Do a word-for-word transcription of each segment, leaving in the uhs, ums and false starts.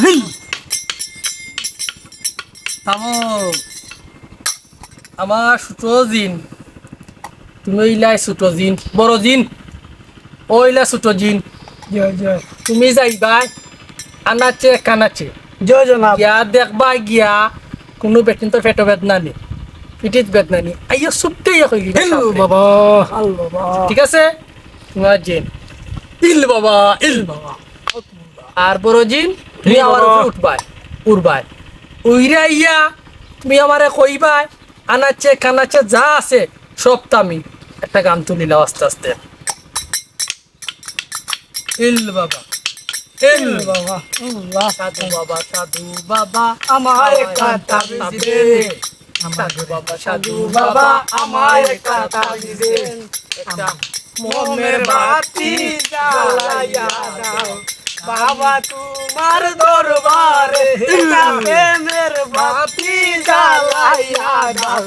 হিল। থামো। আমার ছোট জিন, তুমি অইলায় ছোট জিন, বড় জিন, অউ অইলা ছোট জিন। জয় জয়। তুমি যাইবায় আনাচে কানাচে। জয় জনাব। গিয়া দেখবায় গিয়া কুনু বেটিন্তর পেটো বেদনা নি, পিঠিত বেদনা নি। আইয়া চুপতে ইয়া কইলি। হিল বাবা। আল্লাহ বাবা। ঠিক আছে? তুমার জিন। ইল বাবা, ইল বাবা। আর বড় জিন, তুমি ইল আমার বাবা। উপরে উঠবায়, উড়বায়। উইরা আইয়া তুমি আমারে কইবায়, আনাচে কানাচে যা আছে, সবতা আমি। একটা গান তুলিলাও আস্তে আস্তে। ইল বাবা, ইল ইল বাবা, আল্লাহ। সাধু বাবা, সাধু বাবা, আমায় একটা তাবিজ দে। সাধু বাবা, সাধু বাবা, আমায় একটা তাবিজ দে। একটা মোমের বাতি জ্বালাইয়া দাও, বাবা তুমার দরবারে। একটা প্রেমের বাতি জ্বালাইয়া দাও,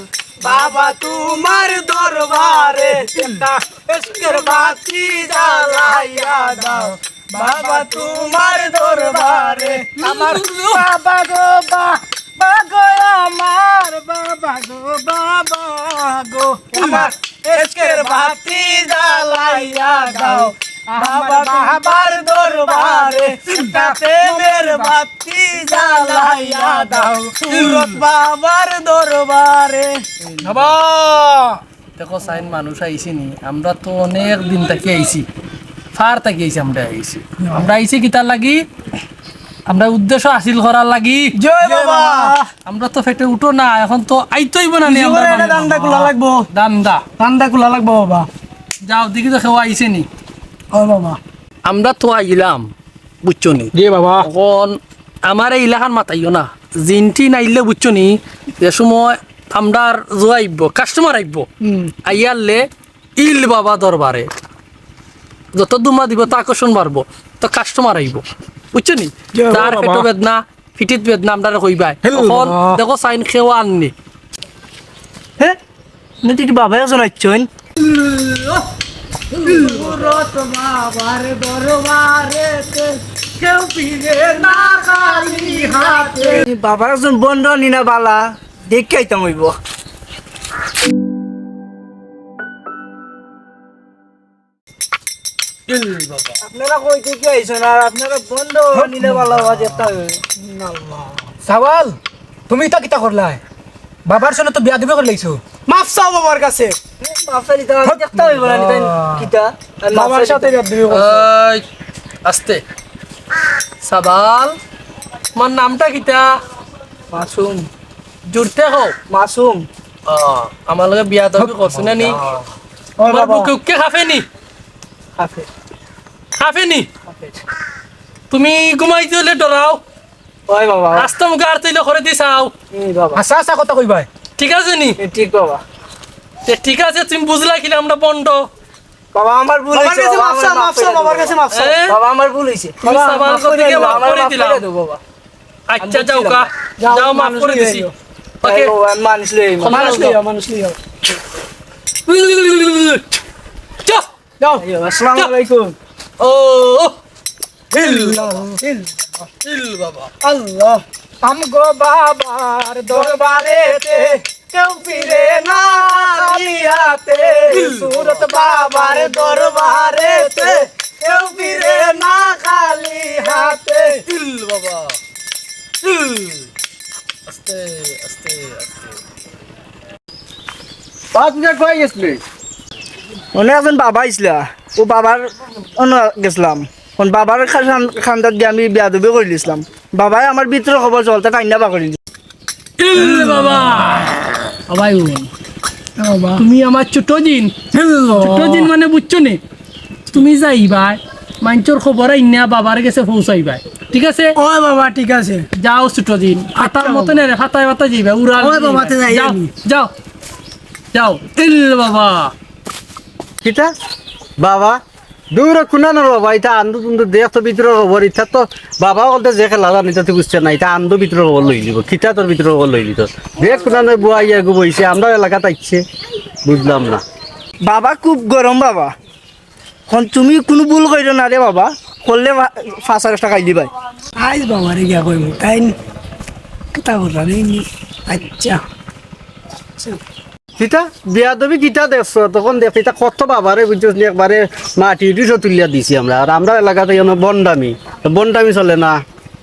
বাবা তুমার দরবারে। একটা ইশকের বাতি জ্বালাইয়া দাও, বাবা তুমার দরবারে। আমার বাবা গো, বাবা গো, আমার বাবা গো, বাবা গো, আমার ইশকের বাতি জ্বালাইয়া দাও, আমার বাবার দরবারে। একটা প্রেমের বাতি জ্বালাইয়া দাও, সুরত বাবার দরবারে। বাবা! দেখো চাইন মানুষ আইছি নি, আমরা তো অনেক দিন থাকি আইছি, ফার থাকি আইছি, আমরা আইছি, আমরা আইছি কিতার লাগি? আমরা উদ্দেশ্য হাসিল করার লাগি। জয় বাবা। আমরা তো পেটো উঠো না, এখন তো আইতে অইবো না নি, কিছু আমরা করে এটা মানে ধান্দা খোলা লাগবো। ধান্দা। ধান্দা খোলা লাগবো বাবা। যাও দেখি তো কেউ আইছে নি। ও বাবা। আমরা তো আইলাম, বুঝছো নি? জি বাবা। এখন আমারে ইলাখান মাতাইও না। জিনটিন আইলে বুঝছো নি, যে সময় আমরার জো আইবো, customer আইবো। হুম। আইয়ারলে ইল বাবা দরবারে। যত দুমা দিবো, তো আকর্ষণ বাড়বো। তো customer আইবো। বুঝছো নি? জি বাবা। তার পেটো বেদনা, পিঠিত বেদনা আমরারে কইবায়। হিল এখন বাবা। দেখো চাইন কেউ আননি। হে? না, তুই কি বাবা একজন আইছইন? সুরত বাবার দরবারেতে কেউ ফিরে না খালি হাতে। বাবা একজন বন্ড নি না বালা, দেখে আইতাম অইবো। ইল বাবা। আপনারা কই থাকি আইছইন আর আপনারা বন্ড নিলে বালা অওয়া যেতা অয়। সাবাল, তুমি ইতা কিতা করলায়? বাবার সামনে তো বেয়াদবি করিলাইছো। মাফ চাও বাবার কাছে। মাফ চাইলে তো আমি দেখতে হইব না, নিতাই কিতা? আর মাফ বাবার চাইলে সাথে তো বেয়াদবি করছো। এই, আস্তে। সাবাল, তোমার নামটা কিতা? মাসুম। জুরতে কও। মাসুম। ও, আমার লগে বেয়াদবি করছো না নি? ও তোমার বাবা। বুকে উক্কে কাঁপে নি? কাঁপে। কাঁপে নি? কাঁপে। তুমি ঘুমাইতে অইলে ডরাও। ওই বাবা। আস্তা মুখে আর তৈলে করে দি চাও। এই বাবা। হাছা হাছা কথা কইবায়। ঠিক আছে নি? এ ঠিক বাবা। এ ঠিক আছে, তুমি বুঝলা কিনা আমরা বন্ড? বাবা, আমার ভুল অইছে, বাবার কাছে বাবা, মাফ চাও, আমারে মাফ চাও, বাবার কাছে মাফ চাও। এ? বাবা, আমার ভুল অইছে। তুমি বাবা, সাবাল মাফ করে দিকে দিলাও, মাফ আমারে করে মাফ দিলাও। করে দাও বাবা। আচ্ছা, আমি যাও বুঝলাম। কা। যাও, যাও, মাফ মানুষ করে লইয়া দিছি। আইও। ওকে। এই বাবা, আমি মানুষ লইয়া আইও। ক্ষমা মানুষ করো। লইয়া আও, মানুষ লইয়া আও। যাও। যাও। আইও, আসসালামু আলাইকুম। ও, হিল, হিল, হিল বাবা। আল্লাহ। আমগো বাবার দরবারেতে কেউ ফিরে না খালি হাতে। হিল। সুরত বাবার দরবারেতে কেউ ফিরে না খালি হাতে। হিল বাবা। হিল। আস্তে, আস্তে, আস্তে। বাদ দিয়া কই গেছলে? অনে একজন বাবা আইছলা, অউ বাবার অনো গেছলাম। অখন বাবার খান-, খান্দাত গিয়া আমি বেয়াদবি করিলিছলাম। বাবায় আমার ভিতরর খবর চলতে কাইন্না বার করি দিছে। ইল বাবা! বাবাই ও। বাবা। তুমি আমার ছোট জিন। ইল বাবা। ছোট জিন মানে বুঝছো নি? তুমি যাইবায়, মাইনষর খবর আইন্না বাবার গেছে পৌঁছাইবায়। ঠিক আছে? ওই বাবা, ঠিক আছে। যাও ছোট জিন। আটার আচ্ছা মতন বাবা। এরে ফাতায় ফাতায় যাইবায়, উড়াল ওই বাবা, দিবায়। তে যাই যাও, আমি। যাও। যাও। ইল বাবা। কিতা? বাবা? দূর কুনানর বাবা, ইতা আন্দু তুন্দু দেখ তো ভিতরর খবর, ইতা তো বাবা বলতে যে খেলা জানি তো তুই বুঝছে না, ইতা আন্দু ভিতরর খবর লই দিব। কিতা তোর ভিতরর খবর লই দিব? দেখ কুনানর বুয়া ইয়া গু বইছে, আমরার এলাকাত আইছে। বুঝলাম না। বাবা খুব গরম বাবা। অখন তুমি কুনু ভুল কইরো না রে বাবা, করলে ফা-, পাঁচ হাজার টেকা খাইলিবায়। আইজ বাবারে গিয়া কইমু, তাইন কিতা কররা রে নি? আচ্ছা। কিতা? বিয়াদবি কিতা দেখছো? তখন দেখ, ইতা কত বাবারে, বুঝছস নি, একবারে মাটি উঠিসও তুলিয়া দিছি আমরা। আর আমরার এলাকাত অনো বন্ডামি। তো বন্ডামি চলে না।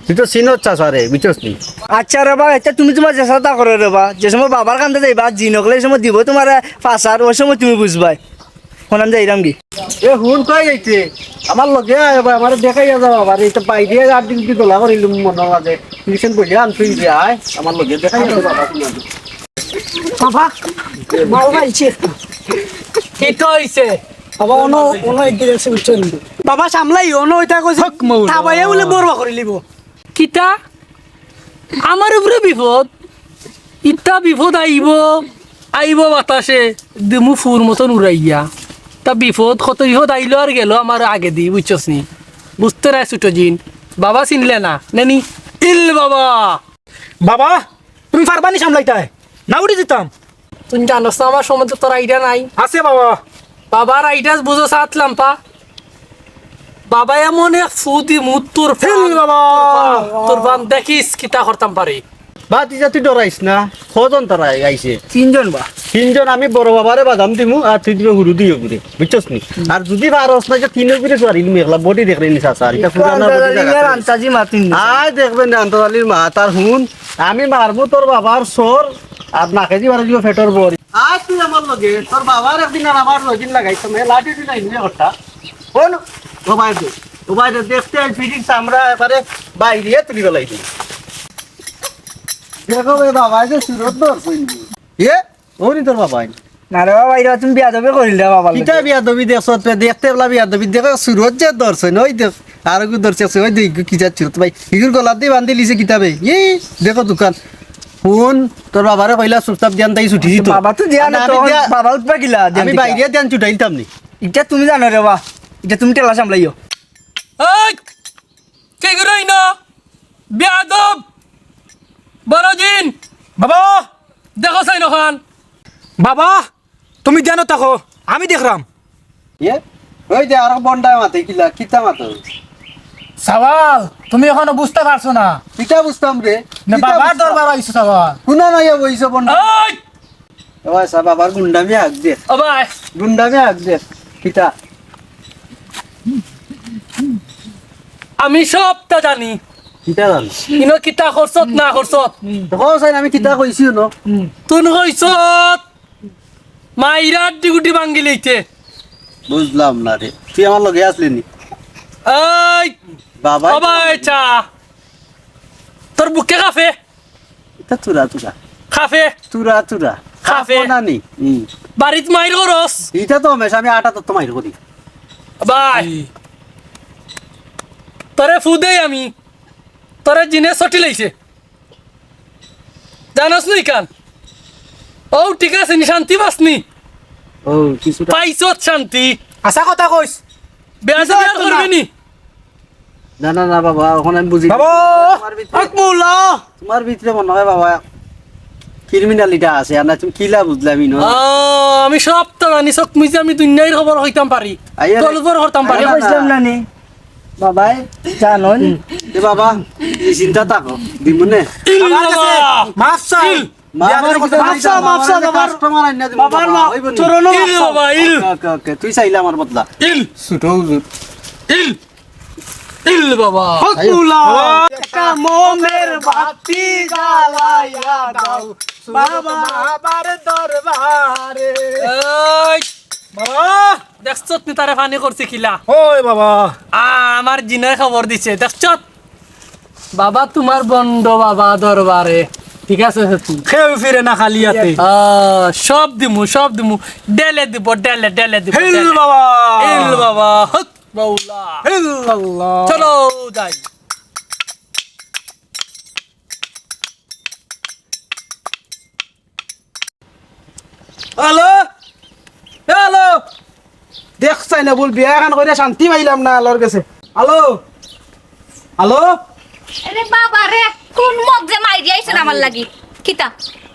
তুই তো চিনস চাচারে, বুঝছস নি? আচ্ছা রে বা, ইতা তুমি তুমার যেছা তা করো রে বা। যে সময় বাবার কান্দে যাইবা, জিন অকলে এই সময় দিবো তুমারে ফাসার, ওই সময় তুমি বুঝবায়। অখন আমি যাইরাম গি। এ হুন, কই যাইতে? আমার লগে আয় বা, আমারে দেখাইয়া যা বাবারে, ইতা বাইরে আর দিন কি দোলা করিলুম মনে মাঝে। টিউশন বইয়া আন তুই যে আয়, আমার লগে দেখাইয়া যা বাবা, তুমি। বাবা, বাবা, ইচ্ছে। কিতা অইছে? বাবা, অনো, অনো এগিয়ে আছে, বুঝছো নি? বাবা, সামলাই, অনো ইতা কইছে। হক মৌলা। থাবাইয়া বুলে বড় করিলিবো। কিতা? আমার উপরে বিপদ? ইতা বিপদ আইবো, আইবো বাতাসে, দিমু ফুর মতন উড়াইয়া। তা বিপদ, কত বিপদ আইলো আর গেলো আমার আগেদি, বুঝছস নি? বুঝতে রায় ছোট জিন, বাবা চিনলে না, নেনি? ইল বাবা! বাবা, তুমি পারবা নি সামলাইতায়? না উঠি দিতাম। তুই জানোস না আমার সম্বন্ধে তোর আইডিয়া নাই? আছে বাবা। বাবার আইডিয়া বুঝো সাত লাম্পা। বাবা এমন এক ফু দিমু তোর ফান, হিল বাবা। তোর ফান, তোর ফান দেখিস কিতা করতাম পারি। বাতিজা তুই ডরাইস না, কজন তারা আইছে? তিনজন বা। তিনজন আমি বড় বাবারে বাদাম দিমু, আর তুই দিবে হুরু দিও ঘুরে, বুঝছস নি? আর যদি পারস না, যে তিনও ঘুরে চুয়ারি দিমু একলা, বডি দেখরে নি চাচা, আর ইটা পুরানা বডি দেখা আর যায়। আন্তাজি মাতিন না। আয় দেখবেন রে আন্তাজ আলীর মা, তার হুন, আমি মারমু তোর বাবার সর, আর নাকে দি বারো দিব ফেটর বড়ি। আয় তুই আমার লগে, তোর বাবার একদিন আর আমার দুইদিন লাগাইতাম, এ লাঠি তুই নাই নিয়ে কথা। কোন? ও ভাই দে, ও ভাই দে, দেখতে আই ফিটিংস আমরা এবারে বাইরে তুলি বেলাই দিই। দেখো রে বাবা, এই যে সুরত ধরছইন। এ? ওনি তোর বাবা আইন। না রে বাবা, এটা তুমি বিয়াদবি করিল রে বাবা। কিতা বিয়াদবি দেখছ? তুই দেখতে বলা বিয়াদবি দেখো, সুরত যে ধরছইন, ওই দেখ, আর একটু ধরছে, ওই দেখ, কি যাচ্ছে সুরত ভাই। ইগুর গলাত দি বান্ধি লিছে কিতাবে। এই দেখো দোকান। কোন তোর বাবারে কইলা চুপচাপ দিয়ান তাই ছুটি দিত। বাবা তো দিয়া না, না, আমি তখন দিয়া-, বাবা উঠবা কিলা, দিয়ান আমি দিতা। বাইরে দিয়ান ছুটাইতাম নি। এটা তুমি জানো রে বা, এটা তুমি টেলা সামলাইও। এই, কি করই না? বেয়াদব! বড় জিন! বাবা! দেখো চাই নখান। বাবা, তুমি জানো থাকো, আমি দেখরাম। এ? ওই দে, আরো বন্ডায় মাতে কিলা, কিতা মাতো? সাওয়াল, তুমি এখনো বুঝতে পারছো না। কিতা বুঝতাম রে? না, কিতা বাবার বুঝতাম? দরবার আইছো সাওয়াল। কুনা নাইয়া বইছো বন্ডা? এই! ও ভাই সাহেব, আবার গুন্ডামি আগ দে। ও ভাই। গুন্ডামি আগ দে। কিতা? আমি সবটা জানি। কিতা জানো? ইনো কিতা করছত না করছত? তো কও চাই আমি কিতা কইছি হুনো? তুন কইছত মাইরার ডিগুটি ভাঙ্গি লইতে। বুঝলাম না রে। তুই আমার লগে আসলি নি? এই! বাবা। ও ভাই, চা। তোর বুকে কাঁপে? ইটা তুরা তুরা। কাঁপে? তুরা তুরা। কাঁপে? কাঁপবো না নি? হুম। বাড়িত মাইর করস? ইটা তো হমেশা আমি আটা তত্ত্ব মাইর করি। ভাই, তোরে ফু দেই আমি। তোরে জিনে ছটি লাইছে। জানস নি কান? ও, ঠিক আছে নি, শান্তি পাস নি? ও, কিছুটা। পাইছত শান্তি। আশা কথা কইস। বেয়াদবি আর করবে নি? না, না, না, বাবা, এখন আমি বুঝি। বাবা! তোমার ভিতরে, হক মৌলা! তোমার ভিতরে মনে হয়, বাবা, ক্রিমিনালিটা আছে। আর না, তুমি কিলা বুঝলাম, ইনো? আহ, আমি সব তো জানি, চোখ মুজে আমি দুনিয়ার খবর কইতাম পারি। আইয়া রে। গল্প করতাম পারি। আইয়া না। কইছিলাম না নি? বাবাই, জানো নি? এ বাবা, এই চিন্তা থাকো, দিমুনে। ইল বাবা! মাফ চাই। ইল! মা, বিয়া আমার কথা মাফ চাও, মাফ চাও, আমার বাবার, কাস্টমার আইনা দিমু বাবার বাবা, মা, হইব নি? চরণও মাফ ইল চাও। বাবা, ইল। ওকে, ওকে, ওকে, তুই চাইলে আমার বদলা। ইল। ছোট হুজুর। ইল। ইল বাবা। হক মৌলা। একটা মোমের বাতি জ্বালাইয়া দাও, বাবা। বাবার দরবারে। এই। বাবা। দেখছত নি তারে পানি করছি কিলা? ওই বাবা। আ, আমার জিনে খবর দিছে, দেখছত? বাবা, তোমার বন্ড বাবা দরবারে, ঠিক আছে? কেউ ফিরে না খালি হাতে। আহ, সব দিমু, সব দিমু। ডেলে দিব, ডেলে, ডেলে দিব, হিল ডেলে। বাবা। হিল বাবা, হক মৌলা। হিল আল্লাহ। চলো যাই। হ্যালো? হ্যালো? দেখছাই না, বল, বিয়া এখন কইরা শান্তি পাইলাম না আল্লাহর কাছে। হ্যালো? হ্যালো? আরে বাবা রে, কোন মগ যে মাইরি আইছে আমার লাগি? কিতা?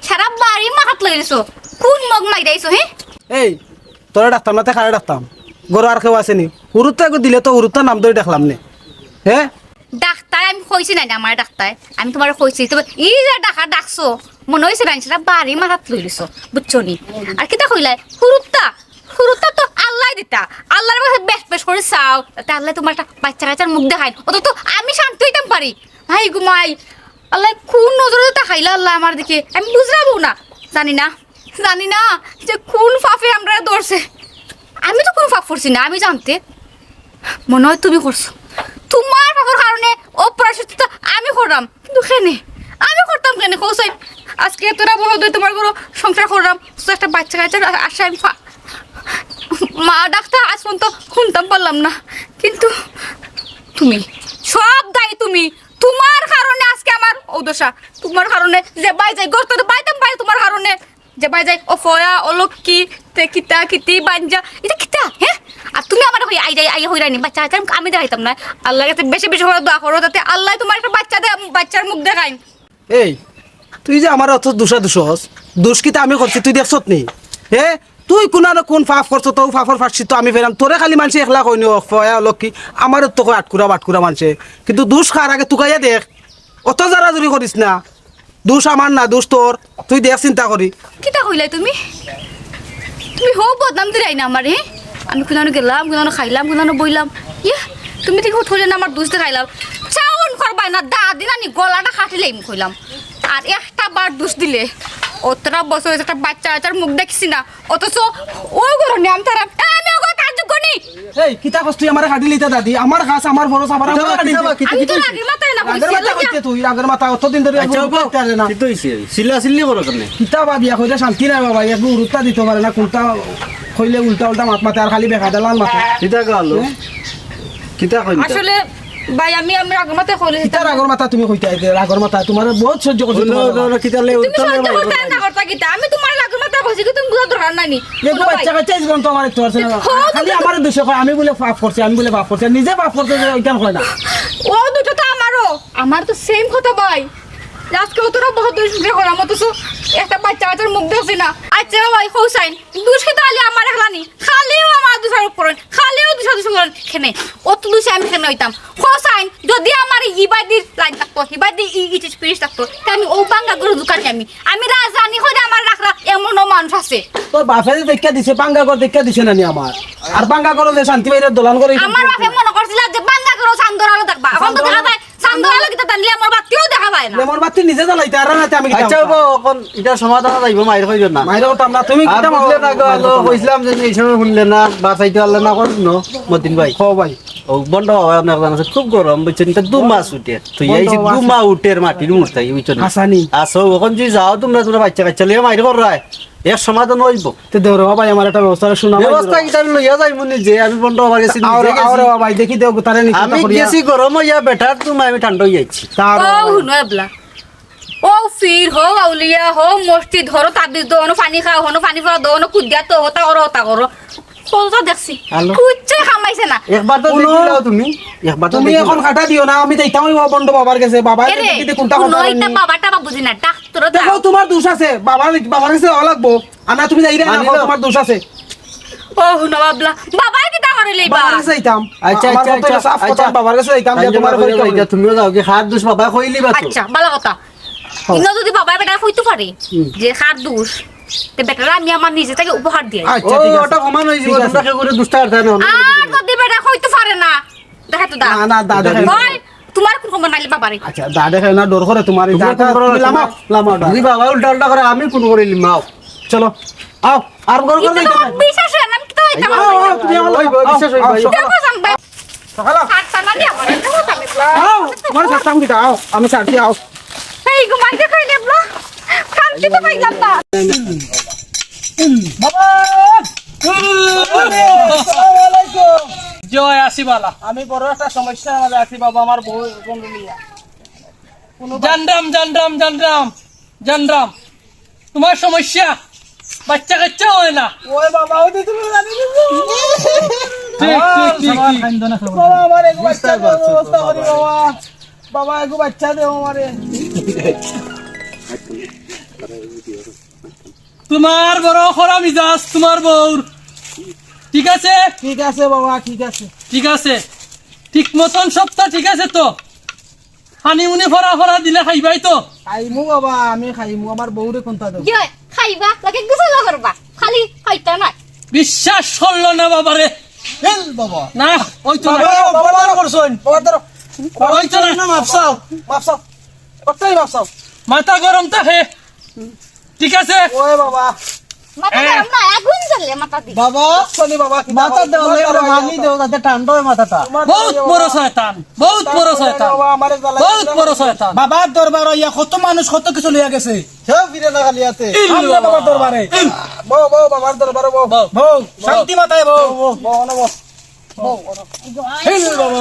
সারা বাড়ি মাখাত লই দিছো। কোন মগ মাইরি আইছো, হে? এই, তোরা ডাকতাম না, তে কারে ডাকতাম? ঘরো আর কেউ আছে নি? হুরুত্তা এগু দিলে তো হুরুত্তা নাম ধরে ডাকলাম নে। হে? ডাক্তার কইছি না নি আমারে ডাকতায়? আমি তুমারে কইছি, তুমি ই যে ডাকা ডাকছো, মনে অইছে না সেটা বাড়ি মাথাত লই লিছো, বুঝছো নি? আর কিতা কইলায়? হুরুত্তা, হুরুত্তা তো আল্লায় দিতা। আল্লার কাছে বেশ বেশ করি চাও, যাতে আল্লায় তুমার একটা বাচ্চা কাচ্চার মুখ দেখাইন, অত তো আমি শান্তি অইতাম পারি। হাই গো মাই, আল্লায় কোন নজরে তাকাইলা আল্লায় আমার দিকে, আমি বুঝলামও না। জানি না, জানি না যে কোন পাপে আমরারে ধরছে। আমি তো কোন পাপ করছি না, আমি জানতে মনে অয় তুমি করছো। তুমার পাপর কারণে অপ্রায়শ্চিত্ত তো আমি করলাম, কিন্তু কেনে? আমি করতাম কেনে, কও চাইন? আজকে এতটা বড় অই তুমার ঘরো সংসার করলাম, তো একটা বাচ্চা কাচ্চার আশায় আমি ফা-, মা ডাকতা আজ পর্যন্ত হুনতাম পারলাম না, কিন্তু তুমি, সব দায়ী তুমি। তুমার কারণে আজকে আমার অউ দশা, তুমার কারণে যে বাই যাই গর্ত বাইতাম পারি তুমার কারণে। যে বাই যাই, ও ফয়া, ও লক্ষ্মী, তে কিতা, কিতি, বাঞ্জা, ইতা কিতা, হে? আর তুমি আমারে কই, আই যাই, আই হইরানি, বাচ্চা কাচ্চার মুখ আমি দেখাইতাম না। আল্লার কাছে বেশি বেশি করি দোয়া করো, যাতে আল্লায় তুমার একটা বাচ্চা দে, বাচ্চার মুখ দেখাইন। এই, তুই যে আমারে অত দুষা দুষস, দুষ কিতা আমি করছি, তুই দেখছত নি? হে? তুই কোন আর কোন পাপ করছস, তো পাপর প্রায়শ্চিত্ত আমি পাইরাম। তোরে খালি মানষে একলা কইনি, ও ফয়া, ও লক্ষ্মী, আমারে তো কয় আটকুরা বাটকুরা মানষে। কিন্তু দুষ কার আগে তুকাইয়া দেখ, অত জোরাজুরি করিস না। দুষ আমার না, দুষ তোর। তুই দেখ চিন্তা করি। কিতা কইলায় তুমি? তুমি হউ বদনাম দিরায় না আমারে, হে? আমি কুনানো গেলাম, কুনানো খাইলাম, কুনানো বইলাম। ইয়া, তুমি ঠিক হুট করিয়া না আমার দুষ দেখাইলাও। চাউন করবায় না, দাদি নানি গলাটা কাটিলাইমু কইলাম। আর একটা বার দুষ দিলে, অতটা বছর অইছে একটা বাচ্চা কাচ্চার মুখ দেখছি না, অথচ ও ঘরো নিয়াম তারা, এ, আমি ওগো তার যোগ্য নি। এই, কিতা কস তুই আমারে কাটিলিতা দাদি? আমার কাজ, আমার ফরজ, আবার আমারে কিতা কাটিলিতা। বা, কিতা, আমি তো কিতা অইছে? রাগের মাথায় না কইছি, রাগের মাথায় লইয়া। কইতে তুই, রাগের মাথা, অতদিন ধরি আচ্ছা, আমি ওগো, পারতে পারে না। কিতা অইছে? চিল্লাচিল্লি করো কেনে? কিতা বা বিয়া কইলে শান্তি নাই বাবা, একটু উরুত্তা দিতে পারে না, কোনটা কইলে উল্টা উল্টা মাত মাতে, আর খালি বেকায়দালান মাতে। কিতা গালো? হ্যাঁ? কিতা কইন তা? আসলে ভাই, আমি, আমি রাগের মাথায় কইলে কিতা রাগের মাথা তুমি কইতায়, রাগের মাথা তুমারে বহুত সহ্য করছি। অইলো, তুমার অইলো, বাবা। অইলো, কিতা লে উল্টা লে তুমি সহ্য করতে না করতা কিতা? আমি তুমারে রাগের মাথায় কইছি কি তুমি বুঝা দরকার নাই নি? এগু বাচ্চা কাচ্চা জীবন তো আমার একটু আছে না। খালি আমারে দুষে কয়, আমি বুলে পাপ করছি, আমি বুলে পাপ করছি। নিজে পাপ করছে যে ওইখান কয় না। ও দুটো তো আমারও। আমার তো সেম কথা ভাই। আজকে অতটা বছর ধরি সংসার করলাম, অথচ একটা বাচ্চা কাচ্চার মুখ দেখছি না। আচ্ছা ভাই, কও চাইন, দুষ কিতা খালি আমার একলা নি? খালিও আমার দুষারোপ করইন, খালিও দুষাদুষি করইন। কেনে? অত দুষে আমি কেনে অইতাম? কও চাইন, যদি আমার ইবাদি লাইন থাকতো, ইবাদি ই-, ইটিস পিটিস থাকতো, তে আমি অউ ভাঙ্গা ঘরো ঢুকানি আমি। আমি রাজরানি করি আমার রাখরা এমনও মানুষ আছে। তোর বাপে যে দেখিয়া দিছে, ভাঙ্গা ঘর দেখিয়া দিছে না নি আমার? আর ভাঙ্গা ঘরো যে শান্তি বাইরে দলান করে আমার বাপে মনে করছিল যে ভাঙ্গা ঘরো চান্দর আলো দেখবা। এখন তো চান্দর দেখা আলো যায়, চান্দর আলো কিতা টানলে আমার বাতিও দেখা যায় না। আমার বাতি নিজে জ্বালাইতে আর রাতে আমি কিতা আচ্ছা, করতাম? অখন ইটা সমাধান যাইবো, মাইর কইও না। মাইর করতাম না, তুমি আর কিতা বুঝলে না গো, মাইর আলো করতাম না। কইছিলাম যে এই সময় শুনলে না, বাঁচাইতে পারলে না, কোন মতিন ভাই? ও ভাই। ও বন্ধ বাবা, আপনি একজন আছে, খুব গরম, বুঝছেন? ইটা দু মাস উঠে। তুই বন্ধ এই যে বাবা দু আছে। মাস উঠের মাটির মুড়তাই, বুঝছো না? হাসানি। আসো, অখন যদি যাও তোমরা, তোমরা বাচ্চা কাচ্চা লইয়া মাইর কররায়, এর সমাধান অইবো। তে দেও রে বাবা, আমার একটা ব্যবস্থা শোনা ভাই। ব্যবস্থা কিতা আমি লইয়া যাইমু নিজে, আমি বন্ধ বাবার গেছি, নিজে আওরে, গেছি। আওরে বাবা, দেখি দেও, তারে নিশ্চিত আমি করিয়া। গেছি গরম অইয়া, বেটার তুমি আমি ঠান্ডা অইয়া আইছি। তার ও বাবা। হুনো এবলা। ও পীর, হো আউলিয়া, হো মসজিদ, হনো তাবিজ দো, হনো পানি খাও, হনো পানি পড়া দো, হনো কুদিয়া তো, হতা করো, হতা করো। কততা দেখছি। হ্যালো। কুচ্ছু কামাইছে না। একবার তো হুনো, দেখিলাও তুমি, একবার তো তুমি দেখিলাও। এখন কাটা দিও না, আমি যাইতাম ওই বন্ধ বাবার গেছে, বাবা এরে, দেখি দে কোনটা হুনো, কথা ইটা বলেনি। বাবা টাবা বুঝি না, ডাক্তার দেখো, দাও। তোমার দোষ আছে, বাবার, বাবার গেছে যাওয়া লাগবো। আর না, তুমি যাইরে না, মানি লও। তোমার দোষ আছে। ও হুনো বাবলা, বাবার কিতা করিলে বা? বাবার গেছে যাইতাম। আচ্ছা, আমার আচ্ছা, কত আচ্ছা, সাফ কথা, আচ্ছা। বাবার গেছে যাইতাম, যে তাইলে তোমার বাবার কইতাম। গেছে যাইতাম, তুমিও যাও কি, কার দোষ বাবায় কইলি বা তো? আচ্ছা, ভালো কথা। হ্যাঁ। ইনো যদি বাবায় বেটারে কইতো পারে হুম। যে কার দোষ, তে বেটারে আমি আমার নিজে থেকে উপহার দিয়ে আইবো। আচ্ছা, ও, ঠিক আছে। ওটা সমান হয়ে যাবে, ঠিক আছে। তোমরা কেউ করে দুষ্টা আর দেয় না, অন্য আর কিছু যদি বেটা কইতো পারে না, দেখা তো দা। না, না, দা, দেখা হয়, তোমার কোন খবর নাইলে বাবারে। আচ্ছা, দা, দেখা না, ডর করে তোমার এই তোমরা দাটা, কোন খবর তুমি আছে? লামাও, লামাও, দা। যদি বাবা উল্টা উল্টা করে, আমি কোন করে লিমাও। চলো, আও, আর গরম করে কিন্তু দিতে তোমার হবে। বিশ্বাস হয় না, আমি তো এটা আও, আও, তুমি আমার ওই, ওই, আও, বিশ্বাস হয়, আও, ভাই। সকালে। দেখো জান ভাই। সকালে। সাতটা না দিয়ে আমার একটা কথা আমি আও, তোমার সাতটা আমি দিতে, আও, আমি সাতটি, আও। এই ঘুমাইতে খাই নেবলা। শান্তি তো পাইলাম না। বাবা! আসসালামু আলাইকুম। জয় আসি বালা। আমি বড় একটা সমস্যার মাঝে আছি বাবা, আমার বউ বন্ধু নিয়া। কোনো বা- জানরাম, জানরাম, জানরাম, জানরাম। তোমার সমস্যা, বাচ্চা কাচ্চা হয় না। ওই বাবা, ওই তো তুমি জানি না। ঠিক, ঠিক, ঠিক, ঠিক। বাবা, আমার এক বাচ্চা দেওয়ার ব্যবস্থা করি বাবা। বাবা, এক বাচ্চা দেও আমারে। তোমার বড় খরা মিজাজ তোমার বউর। ঠিক আছে? ঠিক আছে বাবা, ঠিক আছে। ঠিক আছে। ঠিক মতন সবটা ঠিক আছে তো? পানি উনি ফরা ফরা দিলে খাইবায় তো? খাইমু বাবা, আমি খাইমু, আমার বউরে কুন্তা দেও। কি অয়? খাইবা, লগে গোসল করবা, খালি খাইতা নায়। বিশ্বাস করলো না বাবারে। এল বাবা। না, অইতো না। বাবা, বাবা, বাবা করছইন। বাবা ধরো। অইতো না। না, মাফ চাও, মাফ চাও। কতই মাফ চাও। মাথা গরম থাকে। ঠিক আছে? ওই বাবা। মাথা এ। গরম না, আগুন জ্বলে মাথা দি। বাবা, শনি বাবা, কি মাথা দাও, দেও, মাথা ওরে দাও, মানি দাও। দেও, যাতে ঠান্ডা হয় মাথাটা। তোমার বউত দাও, বড় বাবা। শয়তান, বউত বড় শয়তান। বাবা, আমারে জ্বালাই বউত দিলা। বড় শয়তান। বাবার দরবার অইয়া কত মানুষ কত কিছু লইয়া গেছে। কেউ ফিরে না খালি হাতে। ইল আমরা বাবা। বাবার দরবারে। ইল। বউ, বউ, বাবার দরবারে বউ। বউ। বউ, শান্তি মাথায় বউ। বউ, বউ, বউ, বউ। বউ, বউ। ইল বাবা।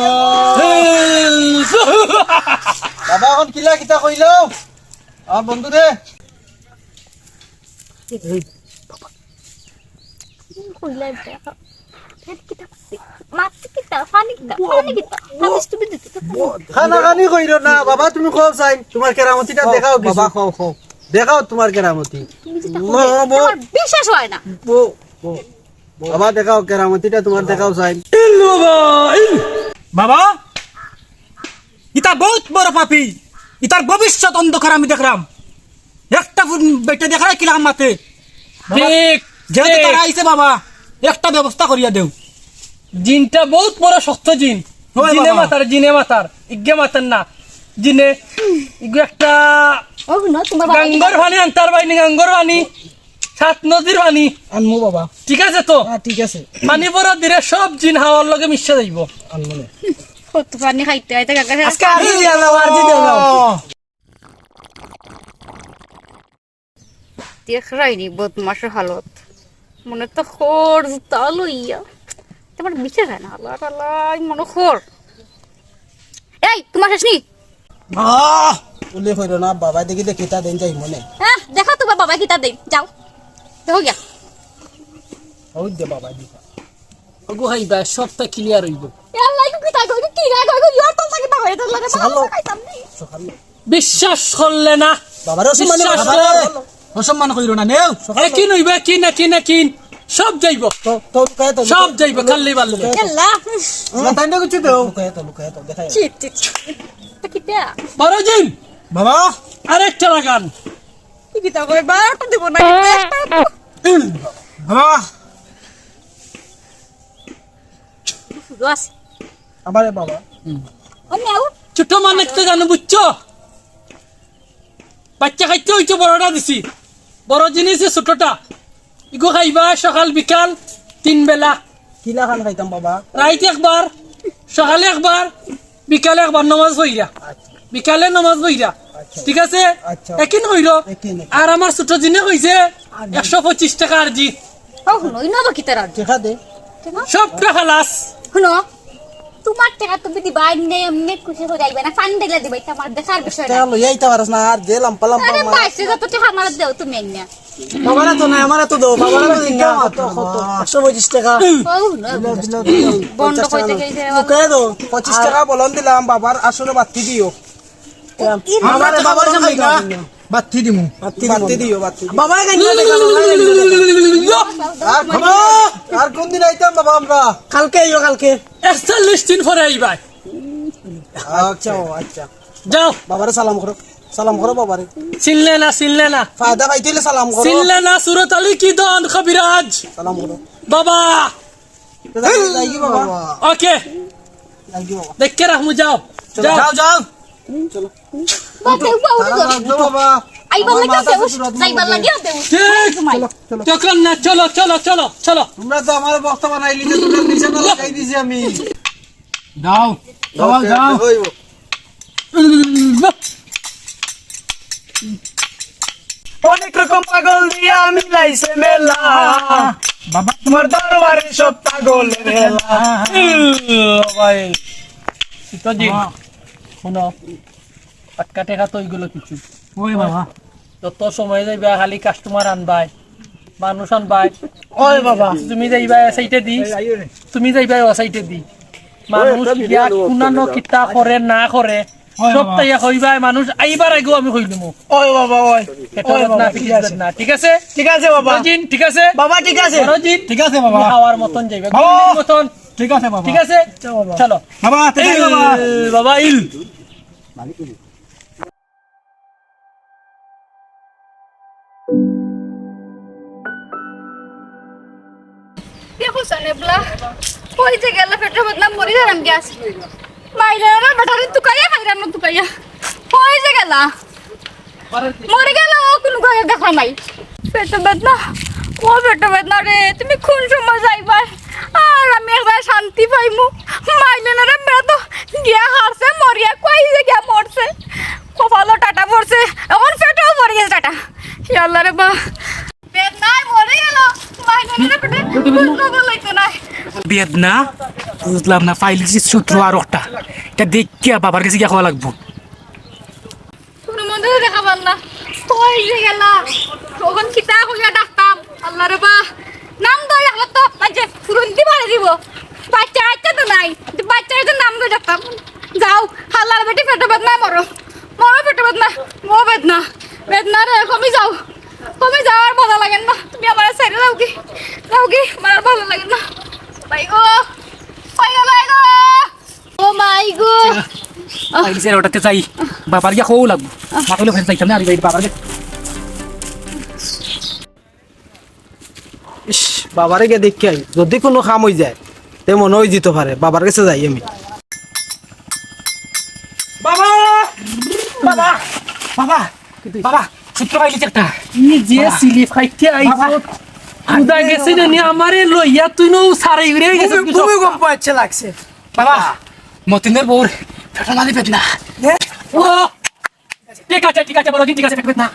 ইল। বাবা, এখন কিলা কিতা কইলো? আমার বন্ধু রে। কইলা দেখা। ফের কিতা? মাছ কিতা? পানি কিতা? পানি কিতা? খাবিস তুমি দিতে তো পানি। খানা খানি কইরো না, বাবা, তুমি কও চাই, তোমার কেরামতিটা কও, দেখাও কিছু। বাবা, কও, কও। দেখাও তোমার কেরামতি। তুমি যেটা আল্লাহ, করবে, বাবা। আমার বিশ্বাস হয় না। বউ, বউ। বাবা, দেখাও, কেরামতিটা তোমার দেখাও চাই। ইল বাবা, ইল। বাবা, ইতা বউত বড় পাপী। ইতার ভবিষ্যৎ অন্ধকার আমি দেখরাম। একটা ফুট বেটে দেখরায় কিলা মাতে। বাবা, ঠিক, যেহেতু ঠিক। তারা আইছে বাবা, একটা ব্যবস্থা করিয়া দেও। জিনটা বউত বড় শক্ত জিন। হয় জিনে বাবা। মাতার, জিনে মাতার, ইগে মাতার না। জিনে, ইগু একটা ও, হুনো, তোমার বাবা গাঙ্গর পানি আনতার বাইনি, গাঙ্গর পানি। সাত নদীর পানি। আনমু বাবা। ঠিক আছে তো? হ্যাঁ, ঠিক আছে। পানি পড়া দিলে সব জিন হাওয়ার লগে মিশে যাইব। আনমু নে। কত পানি খাইতে খাইতে কাকা আজকে আর দিয়া যাও, আর দিয়া যাও। দেখরায়নি বদমাশর হালত। মনে তো খর জুতা লইয়া। তোমার বিচার হয় না, আল্লাহ, আল্লাহ, মনে খর। এই, তোমার শেষ নি? আহ! উল্লেখ হইল না, বাবা দেখি দেখি তা দেন যাই মনে। হ্যাঁ, দেখো তোমার বাবা কিতা দেন, যাও। দেখো গিয়া। ওই দে বাবা দিবা। ওগো হাইবা, সবটা ক্লিয়ার হইব। এ আল্লাহ, কি কথা কইবি? কি রাগ হইব? ইয়ার তো তাকে বাবা, এটা লাগে, বাবা, চলো। খাইতাম নি। সকালে। বিশ্বাস করলে না। বাবারে অসম্মান বিশ্বাস করলে না। বাবারে অসম্মান কইরো না, নেও। এ কি নইবে, কি না, কি না, কি? সব যাইব। তো, তো লুকায় তো, সব লুকায় যাইব, তো, খালি বাল্লে। লুকায় তো। আল্লাহ। না, তাই না কিছু দেও। লুকায় তো, লুকায় তো, দেখায়। ছি, ছি, ছি। তো কিতা? বড় জিন। বাবা। আরেকটা লাগান। কি কিতা কয়? বারোটা দিব না, একটা। বাবা। শুধু আছে। আমারে বাবা। হুম। ও নেও। ছোট মানুষ তো জানো, বুঝছো? বাচ্চা খাইতে হইছে, বড়টা দিছি। বড় জিনিস ছোটটা। ইগো খাইবা সকাল বিকাল তিন বেলা। কিলা খান খাইতাম বাবা? রাইত একবার, সকালে একবার, বিকালে একবার নমাজ পড়িরা। আচ্ছা। বিকালে নমাজ পড়িরা। আচ্ছা। ঠিক আছে? আচ্ছা। একিন কইরো। একিন, একিন। আর আমার ছোট জিনে কইছে আর জি। একশো পঁচিশ টাকা আর জি। ও, হুনো, ইনো বাকি তার আর জি। দেখা দে। কেন? সবটা খালাস। হুনো, তোমার টাকা তুমি দিবা, এমনি, এমনি খুশি হয়ে যাইবে না, ফান দিলে দিবা, এটা আমার দেখার বিষয় না। টাকা লইয়া আইতে পারস না, আর যে লাম্পা লাম্পা আরে মার। বাইশে যত টাকা আমার দেও তুমি এনে। বাবারা তো নাই, আমারে তো দাও, বাবারা তো দিন না। কত, কত? একশো পঁচিশ টাকা। ও, না। দিলাও, দিলাও, দিলাও। বন্ধ পঞ্চাশ টাকা কইতে নাও। কইতে লুকাই দাও। পঁচিশ টাকা বলন দিলাম, বাবার আসলে বাতি দিও। এ, আমারে বাবার সামনে না। বাতি দিমু। বাতি দিও, বাতি দিও। বাবাই গাইন না দেখা, বাবাই গাইন না দেখা। আর, আর কোন দিন আইতাম বাবা আমরা? কালকে আইও, কালকে। একচল্লিশ দিন পরে আইবায়। আচ্ছা, ও আচ্ছা। যাও। বাবারে সালাম করো। সালাম করো বাবারে। চিনলে না, চিনলে না। ফায়দা পাইতে হইলে সালাম করো। চিনলে না, সুরত আলী কি দন কবিরাজ। সালাম করো। বাবা। যাই কি বাবা? ওকে। যাই কি বাবা? দেখে রাখমু, যাও। চলো, যাও। যাও, যাও। চলো। বাবা, বাবা, তারা বাবা। বাদ দাও বাবা। আইবার আমার লাগে মাথা দেউস, শ্বশুর আদমি যাইবার বলবে। লাগে দেউস। ঠিক। তোমায়। চলো, চলো। তখন না, চলো, চলো, চলো, চলো। তোমরা তো আমার বক্তা বানাইলি যে তোমরা নিশানা লাগাই দিছি আমি। যাও, যাও, ওকে, যাও। হইব। অনেক রকম পাগল দিয়া মিলাইছে মেলা। বাবা, তোমার দরবারে সব পাগল মেলা। ভাই, তো জি, হ্যাঁ। শুনো, আটকা টেকা তো ওইগুলো কিছু। ওই বাবা। যত সময় যাইবা খালি কাস্টমার আনবায়, মানুষ আনবায়। ওই বাবা। তুমি যাইবা এ সাইডে দি, তুমি যাইবা ও সাইডে দি। মানুষ গিয়া কুনানো কিতা করে না করে, ওই বাবা। সবটাই কইবায়, মানুষ আইবার আগেও আমি কইলিমু। ওই বাবা, ওই। এটা ওই বাবা, না, ঠিক আছে। না, ঠিক আছে? ঠিক আছে বাবা। রজিন, ঠিক আছে? বাবা, ঠিক আছে। রজিন, ঠিক আছে বাবা। তুমি খাওয়ার মতন যাইবা, বাবা। গুলির মতন। ঠিক আছে বাবা। ঠিক আছে? আচ্ছা বাবা। চলো। বাবা, ঠিক আছে বাবা। ইল, বাবা, ইল। দেখো সানেবলা, কই যে গেলা? পেটো বেদনা, মরি যাইরাম গিয়া। মাইলে না বেটারে তুকাইয়া খাইরাম না তুকাইয়া। কই যে গেলা? মরি গেলা, অউ কুনু গায়ে দেখা নাই। পেটো বেদনা, ও পেটো বেদনা রে, তুমি কুন সময় যাইবায়? আর আমি একবারে শান্তি পাইমু। মাইলে না রে বেটা তো গিয়া হারছে, মরিয়া কই যে গিয়া মরছে। কপালো টাটা পড়ছে, অখন পেটো পড়ি গেছে টাটা। ইয়া আল্লাহ রে বা। বেদনায় মরি গেল। মাইলে না রে বেটা, কুনু খবর লইতো না। বেদনা, বুঝলাম না, পাইলিছি সূত্র আর একটা। ইটা দেখিয়া বাবার গেছে গিয়া কওয়া লাগবো। কুনু মন্ত্র দেখাইবার না। কই যে গেলা? অখন কিতা কইয়া ডাকতাম? আল্লাহ রে বা। নাম ধরি ডাকলে তো বাচ্চা ফুরুন্তি মারি দিব। বাচ্চা কাচ্চা তো নাই। বাচ্চা কাচ্চার নাম ধরি ডাকতাম। যাও, হালার বেটি পেটো বেদনায় মরো। মরো পেটো বেদনা। ও বেদনা। বেদনা রে, কমি যাও। কমি যাও, আর ভালা লাগে না। তুমি আমারে ছাড়ি যাওগি। যাওগি, আমার আর ভালা লাগে না। ভাই গো। ভাই গো, ভাই গো। ও মাই গো। আইছে রে, ওটাতে যাই। বাবার গিয়া কও লাগবো। মাথালো ফের যাইতাম না, আর এই বাবার গিয়া। ইস, বাবারে গিয়া দেখি আই। যদি কুনু কাম অই যায়, তে মনো অই যিতো পারে। বাবার গেছে যাই আমি। বাবা! বাবা! বাবা! বাবা! সূত্র পাইলিছি একটা। ই যে বাবা! সিলিপ খাইতে আইছো। বাবা! উদা গেছে নি, আমারে লইয়া তুই নু সারাই উড়ে গেছে। ভূমিকম্প আইছে লাগছে। বাবা, মতিনের বউর পেটো মাঝে বেদনা। এ? ও, ঠিক আছে, ঠিক আছে, বড়, ঠিক আছে, পেটো বেদনা।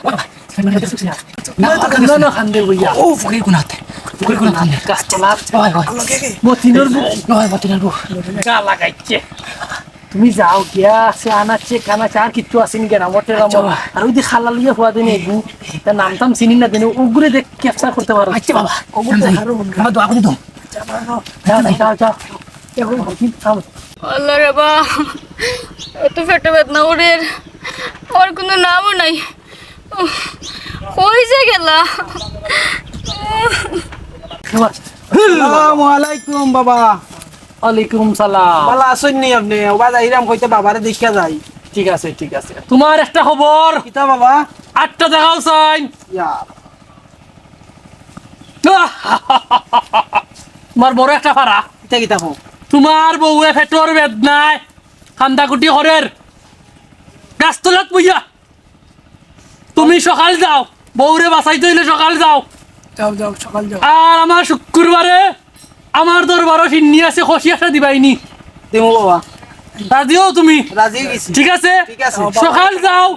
না, না, না, কান্দে বইয়া। ও, ফকির কুনাত। ফকির কুনাত কান্দে। গাছ তলা। ওই, ওই। মতিনের বউ। ওই, মতিনের বউ। গা লাগাইছে। তুমি যাও, গিয়া আছে, আনাচ্ছে, কানাচ্ছে, আর কিচ্ছু আছে নি কেন? আমার টেরা আচ্ছা, মনে। বাবা। আর ওই যে খালা লইয়া ফুয়া দেনে, গু, তার নাম টাম চিনি না দেনে, ওগুরে দেখ, capture করতে পারো। আচ্ছা, বাবা। ওগুরে আমি যাই। দেখারও মনে। বাবা, দোয়া করে দাও। যাও, যাও, যাও, যাও। আল্লাহ রে বা, অত পেটো বেদনা উড়ের, আমার কুনু নামও নাই। উফ, কই যে গেলা? আসসালামু আলাইকুম বাবা। ওয়ালাইকুম সালাম। ভালা আছইন নি আপনে? ওবা যাইরাম কইতে বাবারে দেখিয়া যাই। ঠিক আছে, ঠিক আছে। তুমার একটা খবর। কিতা বাবা? আটটা দেখাও চাইন। ইয়া। তুমার বড় একটা ফারা। কিতা কিতা কও? তুমার বউয়ে পেটর বেদনায় কান্দাকুটি করের। গাছতলাত বইয়া। তুমি সকাল যাও। বউরে বাঁচাইতে অইলে সকাল যাও। যাও, যাও, সকাল যাও। আর আমার শুক্রবারে আমার দরবারো শিন্নি আছে, খসি একটা দিবাইনি। দিমু বাবা। রাজি অও তুমি? রাজি অই গেছি। ঠিক আছে? ঠিক আছে। সকাল যাও।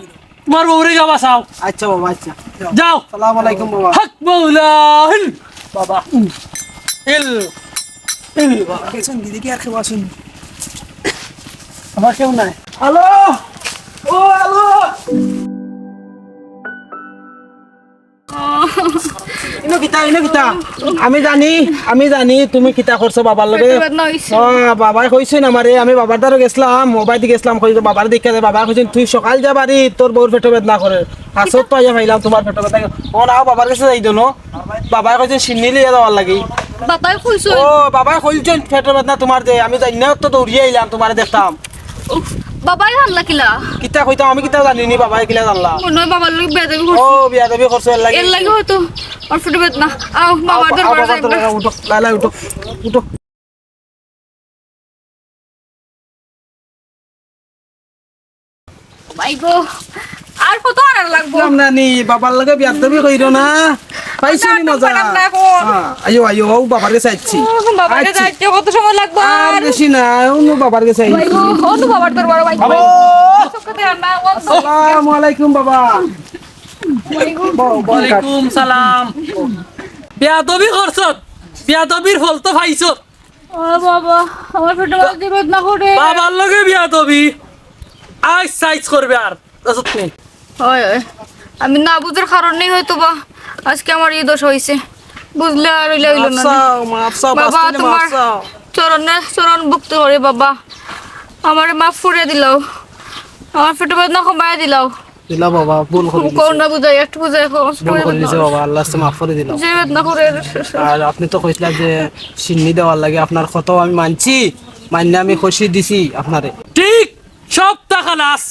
তুমার বউরে গিয়া বাঁচাও। আচ্ছা বাবা, আচ্ছা। যাও। সালাম আলাইকুম বাবা। হক মৌলা হিল। বাবা। হিল। হিল। বাবা, গেছেন, দিদি কি আর কেউ আছেন? আমার কেউ নাই। হ্যালো? ও, হ্যালো? ইনো কিতা, ইনো কিতা? আমি জানি, আমি জানি তুমি কিতা করছো বাবার লগে। পেটো বেদনা অইছে। ও, বাবায় কইছইন আমারে, আমি বাবার দ্বারো গেছলাম, ওবায়দি গেছলাম, কই বাবারে দেখিয়া দে, বাবায় কইছইন, "তুই সকাল যা বাড়ি, তোর বউর পেটো বেদনা করের।" হাছত তো আইয়া পাইলাম তুমার পেটো বেদনা। ও না, বাবার গেছে যাই দোনো। বাবায় কইছইন শিন্নি লইয়া যাওয়ার লাগি। বাবায় কইছইন? ও, বাবায় কইছইন পেটো বেদনা তুমার যে, আমি জানি না, তো দৌড়িয়া আইলাম তুমারে দেখতাম। উফ, বাবায় জানলা কিলা? কিতা কইতাম, আমি কিতা জানি নি, বাবায় কিলা জানলা? মনে অয় বাবার লগে বেয়াদবি করছে। ও, বেয়াদবি করছে, এর লাগি। এর লাগি হয়তো। আর ফুটে বেত না। আও, বাবার আও, দরবারে বাবার যাই আমরা। দরবারে উঠো, লাই, লাই, উঠো, উঠো। ভাই গো, আর কত আনার লাগবো? বুঝলাম না নি, বাবার লগে বেয়াদবি কইরো না। পাইছো নি মজা? পারাম না এখন। হ্যাঁ, আইও, আইও, ও বাবার গেছে আইছি। ও, বাবার গেছে আইছি। আইতে কত সময় লাগবো আর আর? বেশি না, অন্য বাবার গেছে আইছি। ভাই গো, অন্য বাবার দরবারে ভাই গো। বাবা! সব কথা আর না, অন্য আসসালামু আলাইকুম বাবা। ভাই গো। বও, বও, ওয়ালাইকুম সালাম। বেয়াদবি করছত, বেয়াদবির ফল তো পাইছত। ও বাবা, আমার পেটো বাবা, বেদনা করে। বাবার লগে বেয়াদবি। আইস সাইজ করবে আর। দশত নেই। হয়, হয়। আমি না বুঝার কারণেই হয়তো বা আজকে আমার এই দশা হইছে। বুঝলে আর হইলে হইল মাফ না। চাও, মাফ চাও, বাবা, বাঁচতে হইলে মাফ তোমার চাও। চরণে, চরণ ভক্তি করে বাবা। আমারে মাফ করে দিলাও। আমার পেটো বেদনা কমায় দিলাও। দিলা বাবা, ভুল করে দিছি। কোনটা বুঝাই, একটু বুঝাই কও, ভুল করে দিছি বাবা, আল্লাহ রাস্তে মাফ করে দিলাম। যে বেদনা করে। আর আপনি তো কইছিলা যে শিন্নি দেওয়ার লাগি, আপনার কথাও আমি মানছি, মান্য আমি খুশি দিছি আপনারে। ঠিক, সবটা খালাস।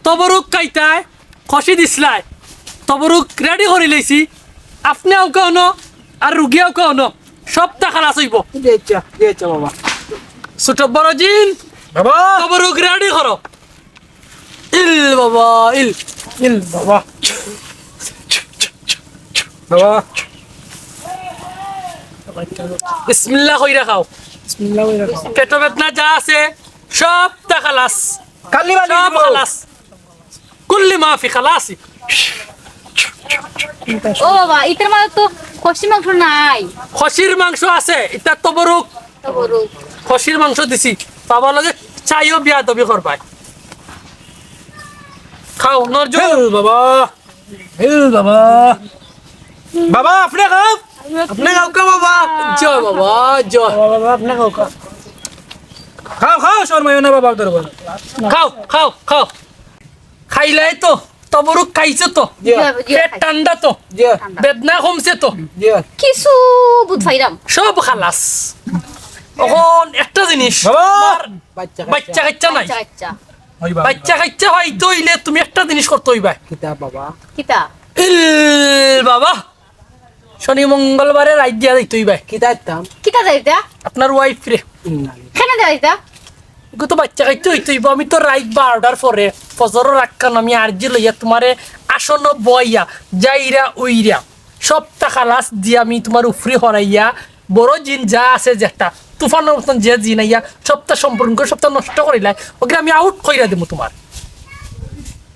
তবরুক কাইতায়, খুশি দিছলায়। তবরুক রেডি করি লইছি। আপনি আউকা অনো, আর রুগী আউকা অনো। সবটা খালাস অইবো। জি আচ্ছা, জি আচ্ছা বাবা। ছোট বড় জিন, বাবা। তবরুক রেডি করো। ইল বাবা, ইল, ইল বাবা। বাবা। বিসমিল্লাহ কইরা খাও। বিসমিল্লাহ কইরা খাও। পেটো বেদনা যা আছে, সবটা খালাস। কাল্লি বালি সব দিব। খালাস। কুল্লি মাফি খালাসি। ও বাবা, ইতার মাঝে তো খাসির মাংস নাই। খাসির মাংস আছে, ইতার তবরুক। তবরুক। খাসির মাংস দিছি। বাবার লগে চাইও বিয়াদবি করবায়। খাও, নরজু। হেল বাবা, হেল বাবা। বাবা, আপনে খাও। আপনে খাও কা বাবা। জয় বাবা, জয়। বাবা, বাবা, আপনে খাও কা। খাও, খাও, শরমাইও না বাবা, দরবার। খাও, খাও, খাও। খাইলায় তো, তবরুক খাইছো তো। জি। জি, জি। পেট ঠান্ডা তো। জি। বেদনা কমছে তো। জি। কিছু বুঝ পাইরাম। সব খালাস। অখন একটা জিনিস, বাবা! তুমার বাচ্চা কাচ্চা। বাচ্চা কাচ্চা নাই। বাচ্চা কাচ্চা। ওই বাবা। বাচ্চা কাচ্চা পাইতে অইলে তুমি একটা জিনিস করতে অইবায়। কিতা বাবা? কিতা? ইল বাবা, শনি মঙ্গলবারে রাইত দিয়া যাইতে অইবায়। কিতা দিতাম? কিতা যাইতা? আপনার ওয়াইফ রে। ইন্না লিল্লাহ। কেনে যাইতা? ইগু তো বাচ্চা কাচ্চা অইতে অইবো। আমি তো রাইত বারোটার পরে ফজরর আগ খান আমি আরজি লইয়া তুমারে আসনো বওয়াইয়া যাইরা উইরা সবটা খালাস দিয়া আমি তুমার উফরি হরাইয়া বড় জিন যা আছে যেটা তুফানর মতন যে জিন আইয়া সবটা সম্পূর্ণ করি সবটা নষ্ট করিলায়, ওগুরে আমি আউট কইরা দিমু তুমার।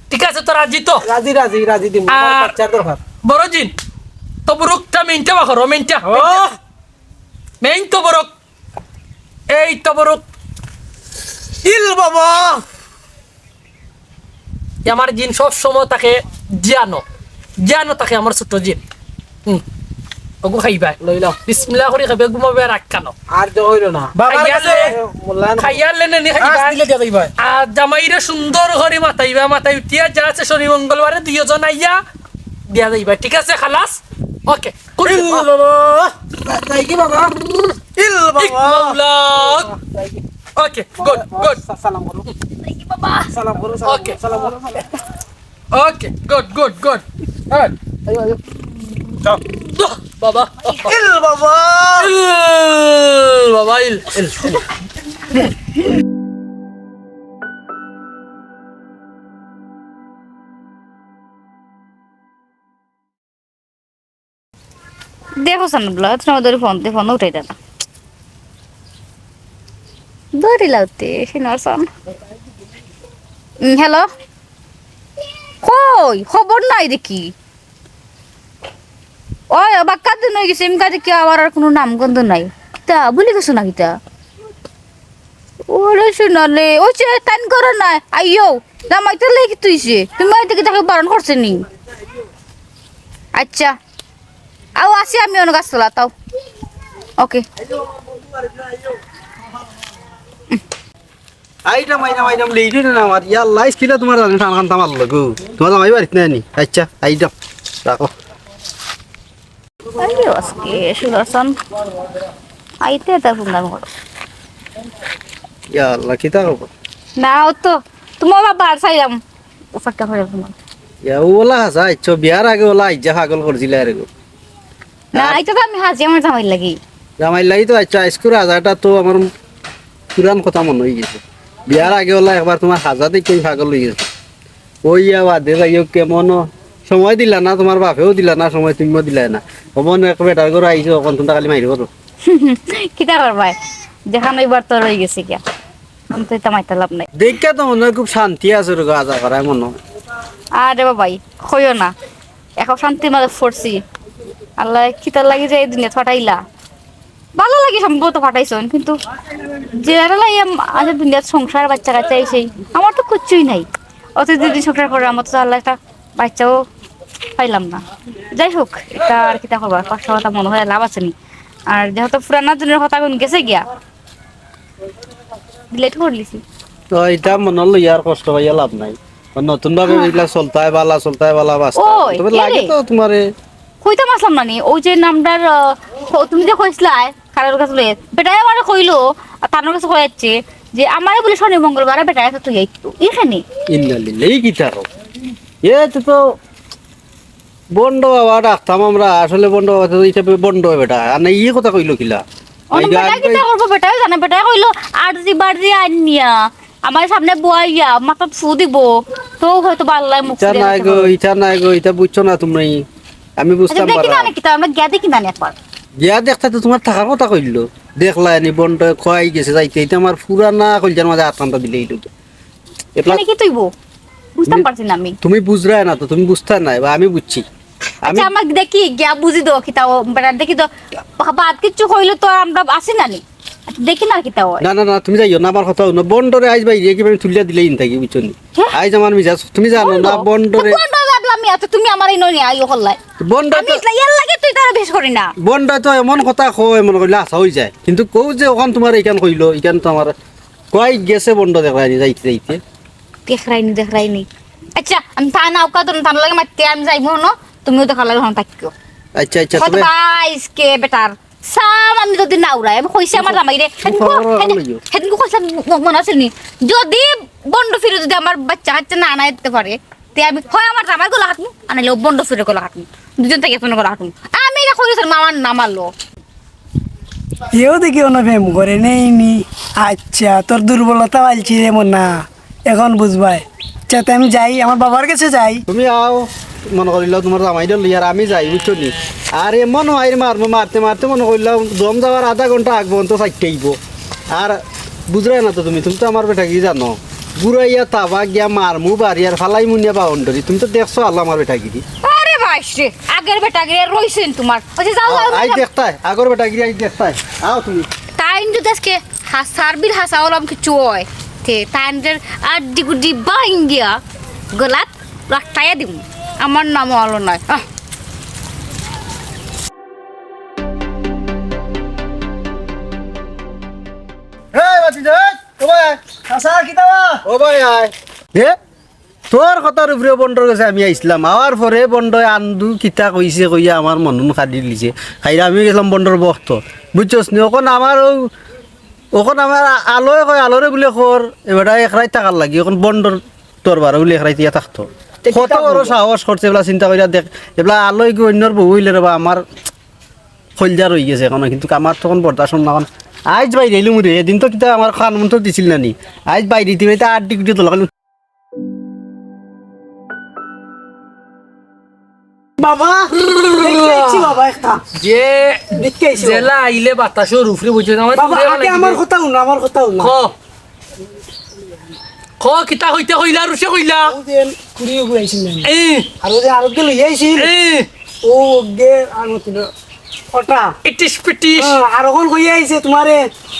ঠিক আছে তো, রাজি তো? রাজি, রাজি, রাজি দিমু। আমার আর বাচ্চার দরকার। বড় জিন, তবরুকটা মেইনটা বার করো, মেইনটা, ও! মেইনটা। মেইন তবরুক। এই তবরুক। ইল বাবা। ই আমার জিন সব সময় থাকে জিয়ানো। জিয়ানো থাকে আমার ছোট জিন। হুম। ওগু খাইবায়। লইলাম। বিসমিল্লাহ করি খাইবায়, ঘুমাইবায় রাগ খানো। আর জো অইলো না। বাবার খাইয়া কাছে লে-, মূল্যায়ন খাইয়া লেনে নি খাইবায়। আজ দিলে দিয়া যাইবায়। আর জামাইরে সুন্দর করি মাতাইবায়, মাতাই উঠিয়া যা আছে শনি মঙ্গলবারে দুইজন আইয়া দিয়া যাইবায়। ঠিক আছে, খালাস? ওকে। ইল বাবা। যাই কি বাবা? ইল বাবা। ইক মাওলা। ওকে, গুড, গুড। সা-, সালাম করো। যাই কি বাবা? সালাম করো, সালাম ওকে। করো, সালাম করো, সালাম করো। ওকে, গুড, গুড, গুড। গুড। আইও, আইও। যাও। বাহ, বাবা। ইল বাবা। ইল বাবা, ইল, ইল, ইল। দেখো সান বলা, তুমি ধরি ফোন দে, ফোন উঠাই দেয় না। ধরি লাউতে, সিনার সান। উম, হ্যালো? কই, খবর নাই দেখি। ওই, বাক্কা দিন অই গেছে, এমকা দেখি আবার আর কুনু নাম গন্ধ নাই। কিতা, ভুলি গেছো না কিতা? ওরে সোনালে, ওই যে তাইন করো না, আইও। জামাইতে লেগে তুইছে। তুমি আইতে কি তাকে বারণ করছে নি? আচ্ছা। আও, আছি আমি অন্য গাছতলা, তাও। ওকে। আইডাম, আইডাম, আইডাম, লেইডি না আমার। ইয়া আল্লাহ, ইসকিলা তুমার জানি টান খান্তা মারলো গো। তুমার জামাই বাড়িত নাই নি? আচ্ছা, আইডাম। রাখো। আইও আজকে সুদর্শন। আইতে তার ফোন দাম করো। ইয়া আল্লাহ, কিতা খবর? না, ও তো তুমার বাবা আর চাইলাম। উপাক্কা করে ফোন। ইয়া, ও ওলা হাছা, আইচ্ছা, বিয়ার আগে ওলা আইজা পাগল করছিলা রে গো। না, আর এটা তো আমি হাজি আমার জামাইর লাগি। জামাইর লাগি তো আইচ্ছা, আইজকুর হাজাটা তো আমার পুরান কথা মনে অই গেছে। বিয়ার আগে ওলা একবার তুমার হাজা দেখি আমি পাগল অই গেছি। ওইয়া বাদে যাইও কেমন সময় দিলা না, তুমার বাপেও দিলা না সময়, তুমিও দিলায় না। অমন এক বেটার ঘরো আইছো, অখন তুমরা খালি মাইর করো। কিতা করবায়? যেখান অইবার তো রই গেছে গিয়া। আমি তো এটা মাইতা লাভ নাই। দেখিয়া তো মনে অয় খুব শান্তি আছো রে গো, আজা করায় মনো। আরে বাবাই, কইও না। এখন শান্তির মাঝে পড়ছি। আল্লায় কিতার লাগি যে এই দুনিয়াত পাঠাইলা। ভালা লাগি সম্ভবত পাঠাইছইন, কিন্তু যেরা লাগি আম-, আজ দুনিয়াত সংসার, বাচ্চা কাচ্চা, এই সেই, আমার তো কিচ্ছুই নাই। অত দুই দিন সংসার করে আমার তো আল্লায় একটা বাচ্চাও পাইলাম না। যাই হোক, এটা আর কিতা করবা, কষ্ট কথা মনে অয় লাভ আছে নি। আর যেহেতু পুরানা দিনর কথা গুন গেছে গিয়া, ডিলিট করিলিছি। তো এটা মনো লইয়া আর কষ্ট পাইয়া লাভ নাই। আর নতুন ভাবে হ্যাঁ। এগুলা চলতায় বালা, চলতায় বালা, বাঁচতায় বালা। ওই, তবে এ লাগে রে। তো তুমারে। কইতাম আছলাম না নি, ওই যে নামটার, আহ, হ-, তুমি যে কইছলায়, কারোর কাছে লইয়া, বেটায় আমারে কইলো, আর তার কাছে কই যাচ্ছে, যে আমারে বলে শনি মঙ্গলবারে বেটায় আছে তুই এই, এখানে। ইন্না লিল্লাহি, কিতা কও? এ তো, তো বন্ড বাবা ডাকতাম আমরা, আসলে বন্ড বাবা তো হিসাবে বন্ড বেটা। আর না, ই কথা কইলো কিলা? অনো আইগা, বেটায় আইগা। কিতা করবো? বেটায় জানে, বেটায় কইলো, "আরজি বারজি আইন নিয়া আমার সামনে বওয়াইয়া মাথাত ফু দিবো, তো হয়তো বাল্লায় মুখ ইটা ফিরাই নাই নিতে গো, পারবো।" ইটা নাই গো, ইটা বুঝছো না তুমি। আমি আচ্ছা, বুঝতাম দেখি পারা। না, কিতা, আমরা গিয়া দেখি না একবার। গিয়া দেখতে তো তুমার থাকার কথা কইলো। দেখলায় নি, বন্ড খোয়াই গেছে যাইতে, ইটা আমার পুরানা কইলজার মাঝে আতকানটা দিলে এইটুকু। এপলা এখানে কি তৈব? বুঝতাম তুমি, পারছি না আমি। তুমি বুঝরায় না তো, তুমি বুঝতায় নায়, বা আমি বুঝছি। আমি আচ্ছা, আমারে দেখি, গিয়া বুঝি দেও, কিতা ও, বেটা, দেখি তো, বা-, বাদ কিচ্ছু কইলে তো আমরা আছি না নি। আচ্ছা, দেখি না কিতা অয়। না, না, না, তুমি যাইও না, আমার কথা হুনো। বন্ডরে আইজ বাইরে কি আমি তুলিয়া দিলে ইন থাকি, বুঝছো নি? হ্যাঁ? আইজ আমার মিজাজ, তুমি জানো না, বন্ড? বন্ডরে তো বন্ড ভাবলাম আমি, আচ্ছা, তুমি আমার ইনো নিয়া আইও করলাই। বন্ড আমি তো ইসলা ইয়ার লাগে তুই তারা বেশ করি না। বন্ড তো এমন কথা কয়, মনে করলে আশা হয়ে যায়। কিন্তু কও যে ওখান তোমার এইখান কইলো, এইখান তো আমার কই গেছে বন্ড দেখরায়নি যাইতে যাইতে? দেখরায়নি, দেখরায়নি। আচ্ছা, আমি তা না উকা তো তার লগে মারতে আমি যাইমু না, তুমিও দেখার লগে হন থাকিও। আচ্ছা, আচ্ছা, কত তবে ভাই আজকে বেটার সাম আমি যদি না উড়াই, আমি কইছি আমার জামাইরে, হেদিনকু, হেদিন-, হেদিনকু কইছিলাম, ম-, মনে আছে নি? যদি বন্ড ফিরে যদি আমার বাচ্চা কাচ্চা না আনাইতে পারে, তে আমি হয় আমার জামাইর গলা কাটমু, আর নাইলে ও বন্ড ফিরে গলা কাটমু। দুজন থেকে একজনের গলা কাটমু। আমি এটা কইছি, মামার না মারলো। এও দেখি অনো প্রেম করে নেই নি। আচ্ছা, তোর দুর্বলতা পাইছি রে মনা, এখন বুঝবায়। আচ্ছা, তে আমি যাই, আমার বাবার কাছে যাই। তুমি আও, মনে করিল তোমার জামাইরে লই আর আমি যাই, বুঝছো নি? আর এমন মাইর মারমু, মারতে মারতে মনে করিল দম যাওয়ার আধা ঘন্টা আগ পর্যন্ত চাইতে আইব। আর বুঝরায় না তো তুমি, তুমি তো আমার বেটাগিরি জানো। গুড়াইয়া তাবা গিয়া মারমু বাড়ি আর ফালাই মুনিয়া বাউন্ডারি। তুমি তো দেখছো আল্লাহ আমার বেটাগিরি। আরে বাইশ রে, আগের বেটাগিরি আর রইছে নি তোমার। আচ্ছা, যাও, যাও, আই যাও। দেখতায়, আগর বেটাগিরি আই দেখতায়। আও তুমি। তাইন যদি আজকে হাসার বিল হাসা হলাম কিছু হয়, তে তাইনদের আড্ডি গুড্ডি বাইঙ্গিয়া গলাত রাখতাইয়া দিমু। আমার নাম আলো নাই। আহ। এই বাতি দে, ও ভাই। চাচা, কিতা বা? ও ভাই, আয়। এ? তোর কথার উপরে বন্ডর গেছে আমি আইছলাম। আওয়ার পরে বন্ডয় আন্দু কিতা কইছে কইয়া আমার মনন খাদি লিছে। খাইরা আমি গেছলাম বন্ডর বক্ত। বুঝছস নি? অখন আমার ও, অখন আমার আ-, আলোয় কয়, আলোরে বুলে কর, এবারে এক রাইত থাকার লাগি। অখন বন্ডর দরবারে বুলে এক রাইত ইয়া থাকতো। তে কত কিতা বড় কইবো? সাহস করছে, এবলা চিন্তা করিয়া দেখ। এবলা আলোয় কি অন্যর বউ অইলে রে বা আমার কইলজা রই গেছে অখন, কিন্তু আমার তখন বরদাস্ত অর না অখন। আইজ বাইরে আইলুম রে, এদিন তো কিতা আমার খান মন তো দিছিল না নি। আইজ বাইরে দিতে বাইরে আড্ডি গুড্ডি তোলা খালি। বাবা, দেখতে আইছি বাবা একটা। যে দেখতে আইছি বাবা। জেলা আইলে বাতাসর উপরে বুঝে না, আমার বাবা, পুরে আগে বানাই আমার দিবে। কথা হুনো, আমার কথা হুনো। ক। ক, কিতা কইতে কইলা, রুশে কইলা? ও যে কুড়ি ওগু আইছিল না। এই। আর ও যে আরোগ্য লইয়া আইছিল। এই। ও গে আর মতিন। ওটা। ইটিস পিটিস। হ্যাঁ, আর অখন কইয়া আইছে তোমারে,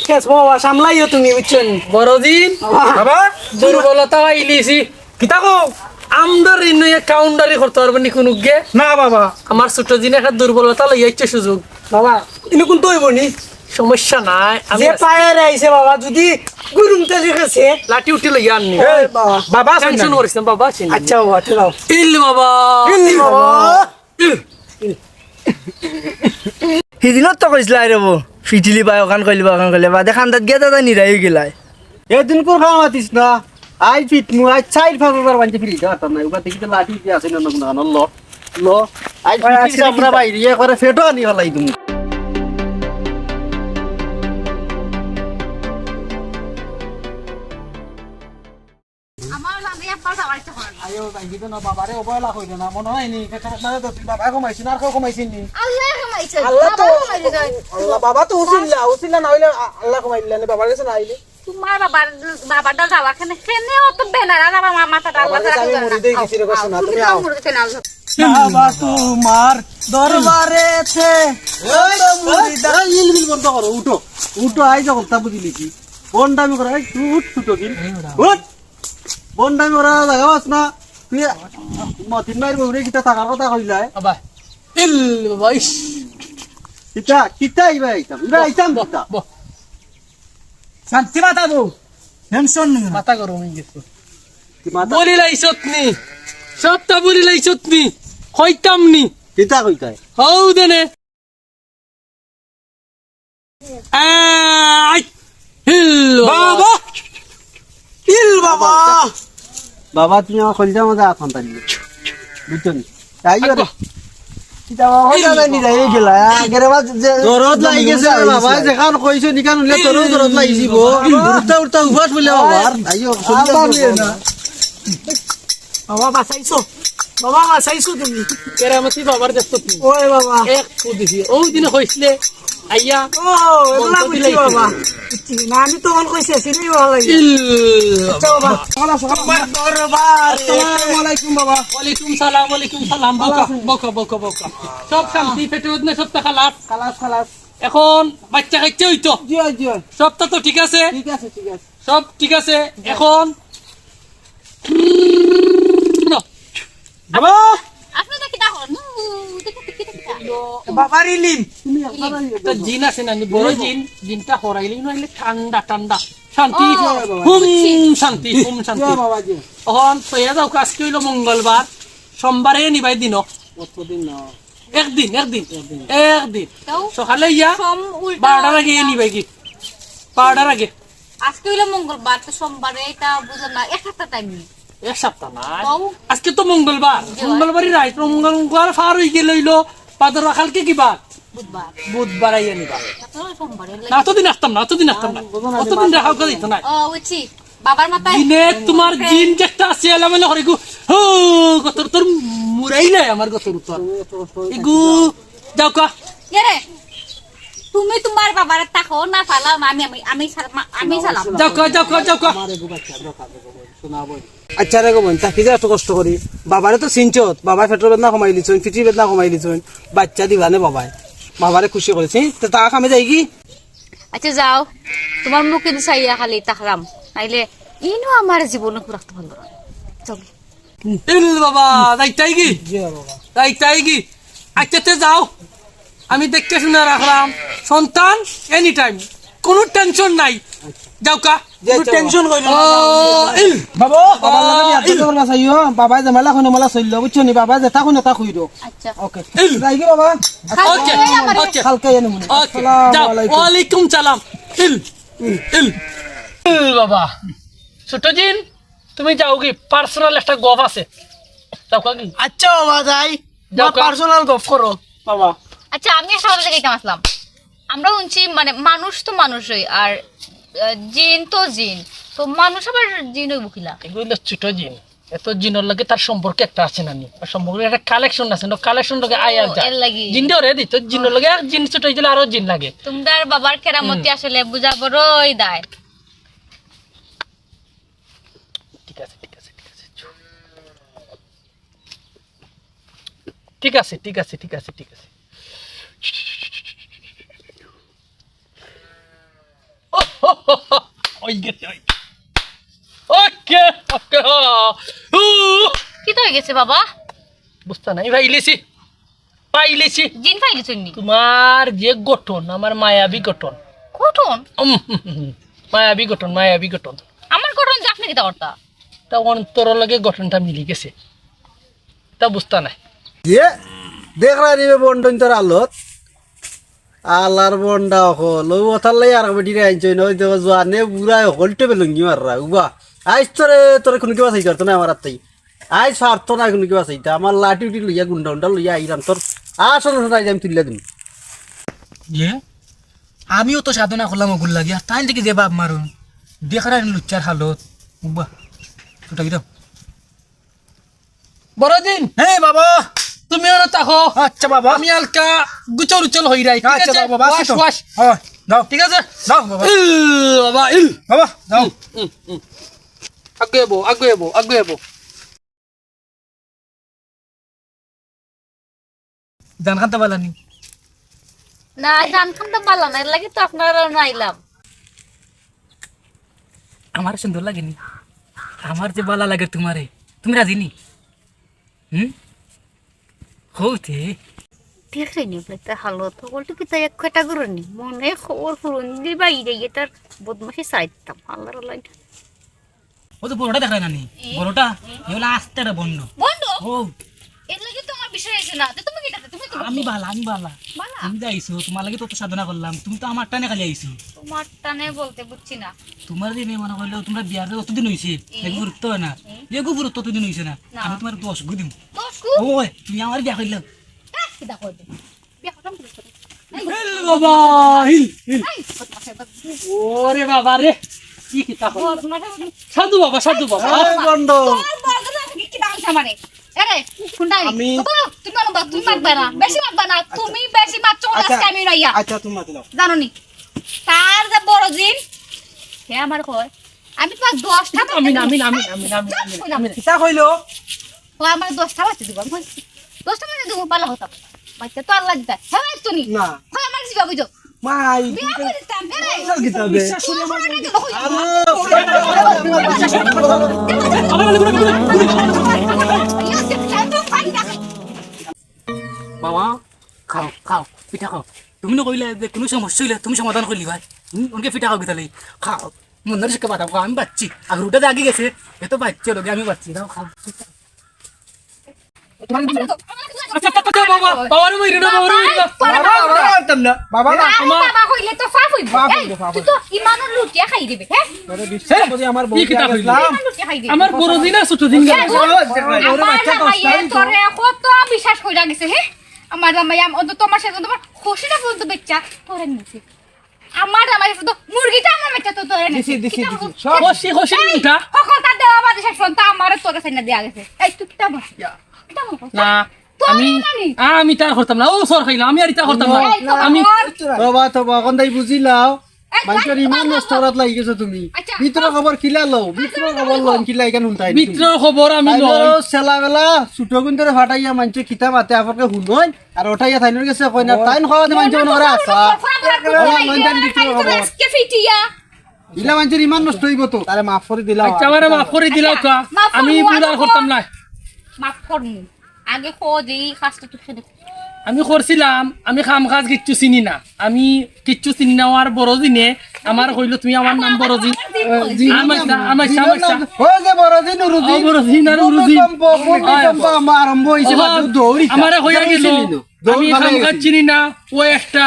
কেস বাবা, সামলাইও তুমি, বুঝছো নি? বড়দিন। বাবা। বাবা। দুর্বলতা আইলিছি। কিতা কও? আমদারি নইয়া কাউন্ডারি করতে পারবে নি কুনুগে? না বাবা। আমার ছোট দিনে একটা দুর্বলতা লইয়া আইছে সুযোগ। বাবা, ইনো কুন্তা অইবো নি? সমস্যা নাই, আমি যে আছি। পায়ারে আইছে বাবা, যদি গুরুম তেলি গেছে। লাঠি উঠি লইয়া আননি। এই, বাবা। বাবা আছেন টেনশন না? করিস না, বাবা আছেন। আচ্ছা বাবা, ঠিক আছে। ইল বাবা। ইল বাবা। ইল। হিদিনও তো কইছলা রে বো, ফিটিলি বায় অখান কইলিবা, অখান কইলিবা, বাদে কান্দাত গিয়া দাদা নিরাই গেলায়। এদিন কুর খাওয়া মাতিস না। আই ফিটমু, আই চাইর পাঁচ হাজার মানষে ফিরি দিতে পারতাম না। উবা দেখি তো লাঠি দিয়া আছে না, না, না, ল, ল। আই ভাই, ফিটিস আছে আমরা কিতা? বাইরে ইয়ে করে ফেটো আনি ফালাই দিমু। আমার লাগে একবার যাওয়ার ইচ্ছা করে না। আইও, ভাই, দিবে না, বাবারে অবহেলা কইরো না, মনে হয় নি, এটা মানে তো তুই বাবা কমাইছিস না, আর কেউ কমাইছিস নি? আল্লাহ কমাইছে, আল্লাহ তো, বাবা কমাইছে। আল্লাহ, বাবা তো উসিল্লা, উসিল্লা না হইলে আ-, আল্লাহ কমাইলা নি, বাবার কাছে না আইলে। তোমার বাবার, বাবাটা যাওয়া কেনে, কেনে অত বেনারা যাবা, মা-, মাথাটা আল্লাহ বাবার কাছে ছাড়া আমি কইবা না। মুড়ি দিয়ে আও, গেছি রে, আও, না, তুমি তুমি আও। মুড়ি খেয়ে নাও। বাবা তোমার দরবারেতে এই, এই, এই, ইলবিল বন্ধ করো, উঠো, উঠো, আই যখন তা বুঝিলি কি? বন্ডামি করে, এই, তুই উঠ, ছোট দিন, উঠ। বন্ডামি করার জাগা পাস না। তুই মতিন ভাইর বউরে কিতা থাকার কথা কইলায়? বাবা, ইল বাবা, ইস। কিতা, কিতা ইবা আইতাম? ইবা আইতাম বহ, কিতা? বহ। শান্তি মাথা বউ। টেনশন নিও না। মাথা গরম হয়ে গেছে। কি মাথা? বলি লাইছত নি। সবটা বলি লাইছত নি। কইতাম নি। কিতা কইতায়? হউ দেনে। আই! হিল বাবা! বাবা! হিল বাবা! বাবা, তুমি আমার কলিজার মধ্যে আত হান্তা দিলে। বুঝছো নি? তাই ওরে। আব্বা! ইটা বাবা, কথা জানি যাই গেলা। আগের বার যে দরদ লাগি গেছে রে বাবা, যেখান কইছো নিখান উঠলে তোরও দরদ লাগি যিবো। উঠতা উঠতা উপাস বলে বাবা। আইও, আবার নিয়ে না। বাবা বাঁচাইছো, বাবা বাঁচাইছো তুমি। কেরামতি বাবার দেখছো তুমি। ওই বাবা। এক ফু দিছি। ওই দিন হইছিলে, আইয়া। ও, এগুলা মন্ত্র বুঝছি দিলাই। বাবা। বুঝছি না, আমি তো মন কইছি, সিনেই ভালো লাগে। ইল, আচ্ছা বাবা। সকাল, সকাল। তোমার দরবার। আসসালামু আলাইকুম বাবা। ওয়ালাইকুম সালাম, ওয়ালাইকুম সালাম। বকা, বকা, বকা, বকা। সব শান্তি, পেটে উঠনে সবটা খালাস। খালাস, খালাস। এখন বাচ্চা কাচ্চা হইতো। জি, জি। সবটা তো ঠিক আছে? ঠিক আছে, ঠিক আছে। সব ঠিক আছে। এখন বাবা! আপনি দেখি দেখো। নু, দেখি, দেখি, দেখি। বাবার ইলিম। একটা জিন আছে না, বড় জিন, জিনটা হরাইলে না, হইলে ঠান্ডা, ঠান্ডা। শান্তি। ও, হুম, বুঝছি। শান্তি, হুম, শান্তি। জি, বাবা, জি। অখন তো এ যাও, আজকে হইলো মঙ্গলবার, সোমবারে নিবাই দিন। কতদিন না? একদিন, একদিন, একদিন। একদিন। তাও সকালে ইয়া সোম উল্টা বারোটার আগে ইয়া। নিবাই কি? বারোটার আগে। আজকে হইলো মঙ্গলবার, তো সোমবারে এটা বুঝলাম না, এক সপ্তাহ টাইম নেই। এক সপ্তাহ না। তাও? আজকে তো মঙ্গলবার। জি। মঙ্গলবারই রাইত, মঙ্গলবার পার হই গেল হইলো, বাদর কালকে কি বার? বুধবার। বুধবার আইয়া নিবা। তা তো সোমবারে না, অতদিন আসতাম না, অতদিন আসতাম না। অতদিন রাখা উচিত নাই। ও, বুঝছি। বাবার মাথায় দিনে তোমার হ্যাঁ। দিন যেটা আছে, এলামেলা করে গো। হো, গতর তোর মুরাই নাই আমার গতর উত্তর। এগু, যাও কা। এ রে, তুমি তোমার বাবার থাকো না, ফালাও না, আমি, আমি, আমি সালা-, মা-, আমি সালাম। যাও কা, যাও কা, যাও কা। আমার এগু বাচ্চা, যাও কা, যাও কা, শোনা বই। আচ্ছা রে গো বোন, থাকি যে এত কষ্ট করি। বাবারে তো চিনছত, বাবায় পেটর বেদনা কমাই লিছইন, পিঠির বেদনা কমাই লিছইন, বাচ্চা দিবা নে বাবায়। বাবারে খুশি করেছি, তো তা কামে যাই কি? আচ্ছা যাও, তোমার মুখে দি চাইয়া খালি তাকরাম, নাইলে ইনো আমার জীবনে খুব রাখতে পারলো না। চলো। ইল বাবা, যাইতাই কি? জি বাবা। যাইতাই কি? আচ্ছা, তে যাও, আমি দেখতে শুনে রাখলাম। সন্তান এনি টাইম, কোনো টেনশন নাই। যাও কা। যে কোনো যাও। টেনশন কইলো না। ও, ইল। বাবা, বাবা, লাগা দিয়া আ, ইল। আদর করবা চাইও। বাবায় যে মেলা কইনো মেলা চললো, বুঝছো নি? বাবায় যেটা কইনো তা কইরো। আচ্ছা। ওকে। ইল। যাই কি বাবা? ওকে, ওকে। কালকে এনে মনে। ওকে, আসসালামু যাও। আলাইকুম। ওয়ালাইকুম সালাম। ইল, ইল, ইল। ইল বাবা। ছোট জিন, তুমি যাও কি? পার্সোনাল একটা গপ আছে। যাও কা কি? আচ্ছা বাবা, যাই। যাও কা। পার্সোনাল গপ করো, বাবা। আচ্ছা, আমি একটা কথা জিজ্ঞাসা আসলাম। আমরা শুনছি, মানে, মানুষ তো মানুষই, আর, আহ, জিন তো জিন। তো মানুষ আবার জিন হইব কিলা? এগুলো ছোট জিন। এত জিনর লগে তার সম্পর্ক একটা আছে না নি? আর সম্পর্ক একটা কালেকশন আছে, না কালেকশন লগে ও, আয় আর যায়। এর লাগি। জিন দিয়ে ওরে দিত, জিনর লগে এক জিন ছোট হইছিল, আরো জিন লাগে। তোমরার বাবার কেরামতি হুম। আসলে বুঝা বড়ই দায়। ঠিক আছে, ঠিক আছে, ঠিক আছে। ঠিক আছে, ঠিক আছে, ঠিক আছে, ঠিক আছে। ওই গেছে, ওই। ওকে, ওকে। উ। কিতা হই গেছে বাবা? বুঝতা নাই, পাইলিছি। পাইলিছি। জিন পাইলিছইন নি? তোমার যে গঠন, আমার মায়াবী গঠন। গঠন? উম, হুম, হুম, হুম। মায়াবী গঠন, মায়াবী গঠন। আমার গঠন যে আপনি কিতা করতা? তা অন্তর লগে গঠনটা মিলি গেছে। তা বুঝতা নাই। ইয়ে, দেখরা নি বে বন্ডইন তোর আলত। আলার বন্ডা অকল, ও ওথার লাগি আর বেটিরে আনছইন, ওই দেখো জোয়ানে বুড়া অকল টেবে লুঙ্গি মাররা, উবা। আইস তোরে, তোরে কোনো কিবা চাইতে পারতো না আমার আত্মাই। আইস পারতো না কোনো কিবা চাইতে, আমার লাঠি উঠি লইয়া গুন্ডা উন্ডা লইয়া আইরাম তোর। আসো না, আইজ আমি তুলিয়া দিমু। ইয়ে, আমিও তো সাধনা করলাম ওগুর লাগি, আর তাই দেখি যে বাপ মারুন। দেখরা নি লুচ্চার হালত, উবা। ওটা কিরম? বড়দিন। হ্যাঁ বাবা। তুমি ওরা থাকো। আচ্ছা বাবা। আমি হালকা গুচল উচল হই রাই, ঠিক আচ্ছা আছে? যাও বাবা, আসি ওয়াশ, তো। ওয়াশ। হ্যাঁ, যাও। ঠিক আছে? যাও বাবা। ইল বাবা, ইল। বাবা, যাও। হুম, হুম। আগে এবো, আগে এবো, আগে এবো। জান খান তো বালা নি? না, জান খান তো বালা না, এর লাগি তো আপনার অনো আইলাম। আমার সুন্দর লাগে নি? আমার যে বালা লাগে তোমারে, তুমি রাজি নি? হুম? হউতে। দেখরে নি, বেটা হালত, হকলটি কিতা এক কাটা করে নি? মনে খবর ফুরন দি বাইরে গিয়ে তার বদমাশি চাইতাম, আল্লাহর আল্লাহ। ও তো বড়টা দেখরা না নি? এ? বড়টা? এ? এ হলো আস্তে একটা বন্ড। বন্ড? ও। এর লাগি তো আমার বিষয় হইছে না। তো তুমি কিতা? তুমি তো আমি বালা, আমি বালা। বালা? তুমি যে আইছো, তোমার লাগি তো অত সাধনা করলাম। তুমি তো আমার টানে খালি আইছো। তোমার টানে বলতে বুঝছি না। তোমার যে মেয়ে মনে করলে, তোমরা বিয়ার যে অতদিন হইছে, এ? এগু ফুরুত হয় না। এ? এগু ফুরুত অতদিন হইছে না। না। আমি তোমার দশ গু দিমু। দশ গু? ওই, তুমি আমার বিয়া করলে। হ্যাঁ, কিতা করবে? বিয়া খতম করে করে। এই, হিল বাবা, হিল, হিল। এই, বদমাশের বাচ্চা। ওরে বাবা রে, কি কিতা করবে? বদমাশের বাচ্চা। সাধু বাবা, সাধু বাবা। এই বন্ধ। তোর বদনা কি কিতা হইছে আমারে? এরে, কোনটা রে? আমি ও বাবা, তুমি মারবা, তুমি মারবা না, বেশি মারবা না, আচ্ছা। তুমি বেশি মারছো, আচ্ছা। আজকে আমি নাইয়া। আচ্ছা, তুমি মারতে দাও। জানো নি? তার যে বড় জিন, সে আমার কয়, আমি তোমার দশটা আমি না, আমি না, আমি না, আমি না, আমি না, আমি না, আমি না। কিতা কইলো? ও আমার দশটা বাচ্চা দিব, আমি কইছি, দশটা বাচ্চা দিব, ভালো কথা। বাচ্চা তো আল্লাহ দিতা। হ্যাঁ, তুমি? না। হ্যাঁ, আমার জীবা বুঝো। মাই, বিয়া করে দিতাম, এরে। কিতা হবে? বিশ্বাস করি আমার মনে হয় না। আরে, বাবা, খাও, খাও, পিঠা খাও। তুমি না কইলে যে কোনো সমস্যা হইলে তুমি সমাধান করলি ভাই। হুম, ওনকে পিঠা খাও গিতালে। খাও, মন্দার শিক্ষা পাঠাও, খাও, আমি বাচ্চি। আর ওটা যে আগে গেছে, এ তো বাচ্চি, লোকে আমি বাচ্চি, দাও খাও। আচ্ছা, আচ্ছা, আচ্ছা, বাবা, বাবারে মাইরে না, বাবারে মাইরে না। বাবা, বাবা, বাবা, আনতাম না। বাবা না। আরে আমার বাবা কইলে তো পাপ হইব। পাপ এই, হইব, পাপ তুই হইব। তো ইমানর লুটিয়া খাই দিবে, হ্যাঁ? তোরে বিশ্বাস করি আমার বউ কি কিতা কইলি? গেছিলাম। ইমানর লুটিয়া খাই দিবে। আমার বড় দিন আর ছোট দিন গেল। হ্যাঁ, আমার জামাইয়ে তোরে কত বিশ্বাস কইরা গেছে, হ্যাঁ? আমার জামাই আম-, অন্তত তোমার সাথে তোমার খুশিটা বলতে বেচ্চা তোরে নিছে। আমার জামাই শুধু মুরগিটা আমার মেয়েটা তো তোরে দিছি, নিছে। দিছি, কিতা দিছি। বলছো? সব খুশি, খুশি এই, উঠা। হকলতা দেওয়া বাদে শেষ পর্যন্ত আমারও তোরে সাইনা দেয়া গেছে। এই তুই কিতা বলছিস? ইয়া। কিতা বলছিস? না, তোরে আমি, নানি। আমি তার করতাম না। ও সর খাইলাম, আমি আর ইতা করতাম না। এই তো আমি আমার তোবা, তোবা, এখন তাই বুঝিলাও। এই, মানুষের এই, ইমান বাবা, নষ্ট বাবা। করাত লাগি গেছো তুমি। আচ্ছা, ভিতরে বাবা। খবর কিলা লও, ভিতরে বাবা, খবর বাবা। লও, কিলা এখানে হুনতাই তুমি। ভিতরে খবর আমি তাই লই। ধরো, সেলা বেলা, ছোট গুণ ধরে ফাটাইয়া মানছে কিতা মাতে আপকে হুনই। আর ওটাইয়া তাইনর গেছে কই না, ও। তাইন খাওয়া দে মানছে মনে করে আসা। বাবা, বাবা, বাবা, বাবা, বাবা, বাবা, বাবা। আজকে ফিটিয়া। ইলা মানছে ইমান নষ্ট হইব তো। তারে মাফ করে দিলাও। আচ্ছা, আমারে মাফ করে দিলাও আচ্ছা, কা। মাফ আমি করমু, ভুল আর আমি করতাম না। মাফ করমু। আগে কো যে এই কাজটা তুই কেনে করলি? আমি করছিলাম, আমি কাম কাজ কিচ্ছু চিনি না। আমি কিচ্ছু চিনি না, আর বড় জিনে আমার কইলো, "তুমি আমার নাম বড় জিন।" আমার নাম, আমার নাম, আমার নাম। ও যে বড় জিন, উরু ও জিন। বড় জিন আর উরু জিন। ভূমিকম্প, ভূমিকম্প, আমার আরম্ভ হইছে, ও বাদ দৌড়ি। আমারে কইয়া গেল, দৌড় আমি ভালো কাম কাজ গেছে। চিনি না, ও একটা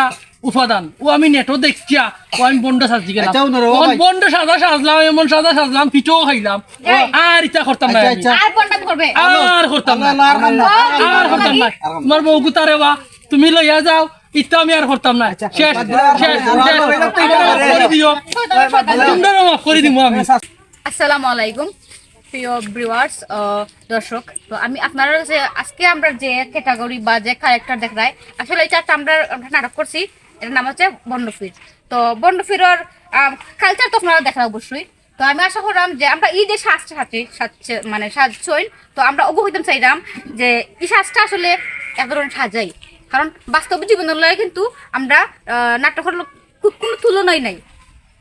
উপাদান। ও আমি নেটো দেখিয়া, ও আমি বন্ড সাজি গেলাম। আচ্ছা, ওনারা, ও তখন ভাই। বন্ড সাজা সাজলাম, এমন সাজা সাজলাম, পিঠও খাইলাম। এই। আর ইতা করতাম না আচ্ছা, আমি। আচ্ছা। আর বন্ড করবে? আর করতাম না। আল্লাহ, আল্লাহ, আল্লাহ, আর করতাম না। আল্লাহ। তোমার বউ গুতারে বা, তুমি লইয়া যাও, ইতা আমি আর করতাম না। আচ্ছা, শেষ, আচ্ছা। শেষ, আল্লাহ, শেষ। আল্লাহ, আল্লাহ। আমারে মাফ করি দিও। তোমরাও মাফ করি দিমু আমি। আসসালামু আলাইকুম, প্রিয় ভিউয়ার্স, আহ, দর্শক। তো আমি আপনারা যে আজকে আমরা যে ক্যাটাগরি বা যে ক্যারেক্টার দেখরায়, আসলে এটা একটা আমরা, আমরা নাটক করছি, এটার নাম হচ্ছে বন্ডফির। তো বন্ডফিরর, আম, কালচার তো আপনারা দেখরা অবশ্যই। তো আমি আশা করলাম যে আমরা এই যে সাজটা সাজছি, সাজছে, মানে সাজছইন, তো আমরা ওগু হইতাম চাইলাম যে এই সাজটা আসলে এক ধরনের সাজাই, কারণ বাস্তব জীবনের লগে কিন্তু আমরা, আহ, নাটকের লো-, কু-, কোনো তুলনাই নাই।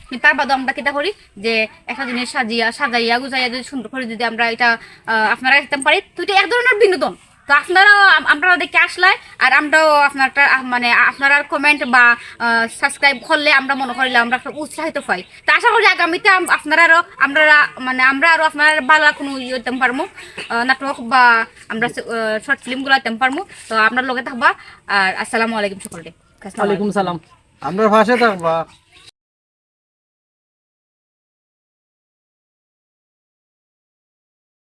কিন্তু তার বাদে আমরা কিতা করি যে একটা জিনিস সাজিয়া, সাজাইয়া, গুজাইয়া যদি সুন্দর করে যদি আমরা এটা, আহ, আপনারা দেখতে পারি, তো এটা এক ধরনের বিনোদন। তো আপনারাও আম-, আমরা দেখে আসলাই, আর আমরাও আপনারটা, আহ, মানে, আ-, আপনারার কমেন্ট বা, আহ, সাবস্ক্রাইব করলে আমরা মনে করিলাম আমরা একটা উৎসাহিত পাই। তো আশা করি আগামীতে আম-, আপনারারও, আমরা, মানে, আমরা আরো আপনার ভালো কোনো ইয়ে দিতে পারমু, আহ, নাটক বা আমরা সে, আহ, শর্ট ফিল্মগুলো দিতে পারমু। তো আপনার লগে থাকবা। আর আসসালামু আলাইকুম সকলকে। ওয়ালাইকুম সালাম। আমরার পাশে থাকবা।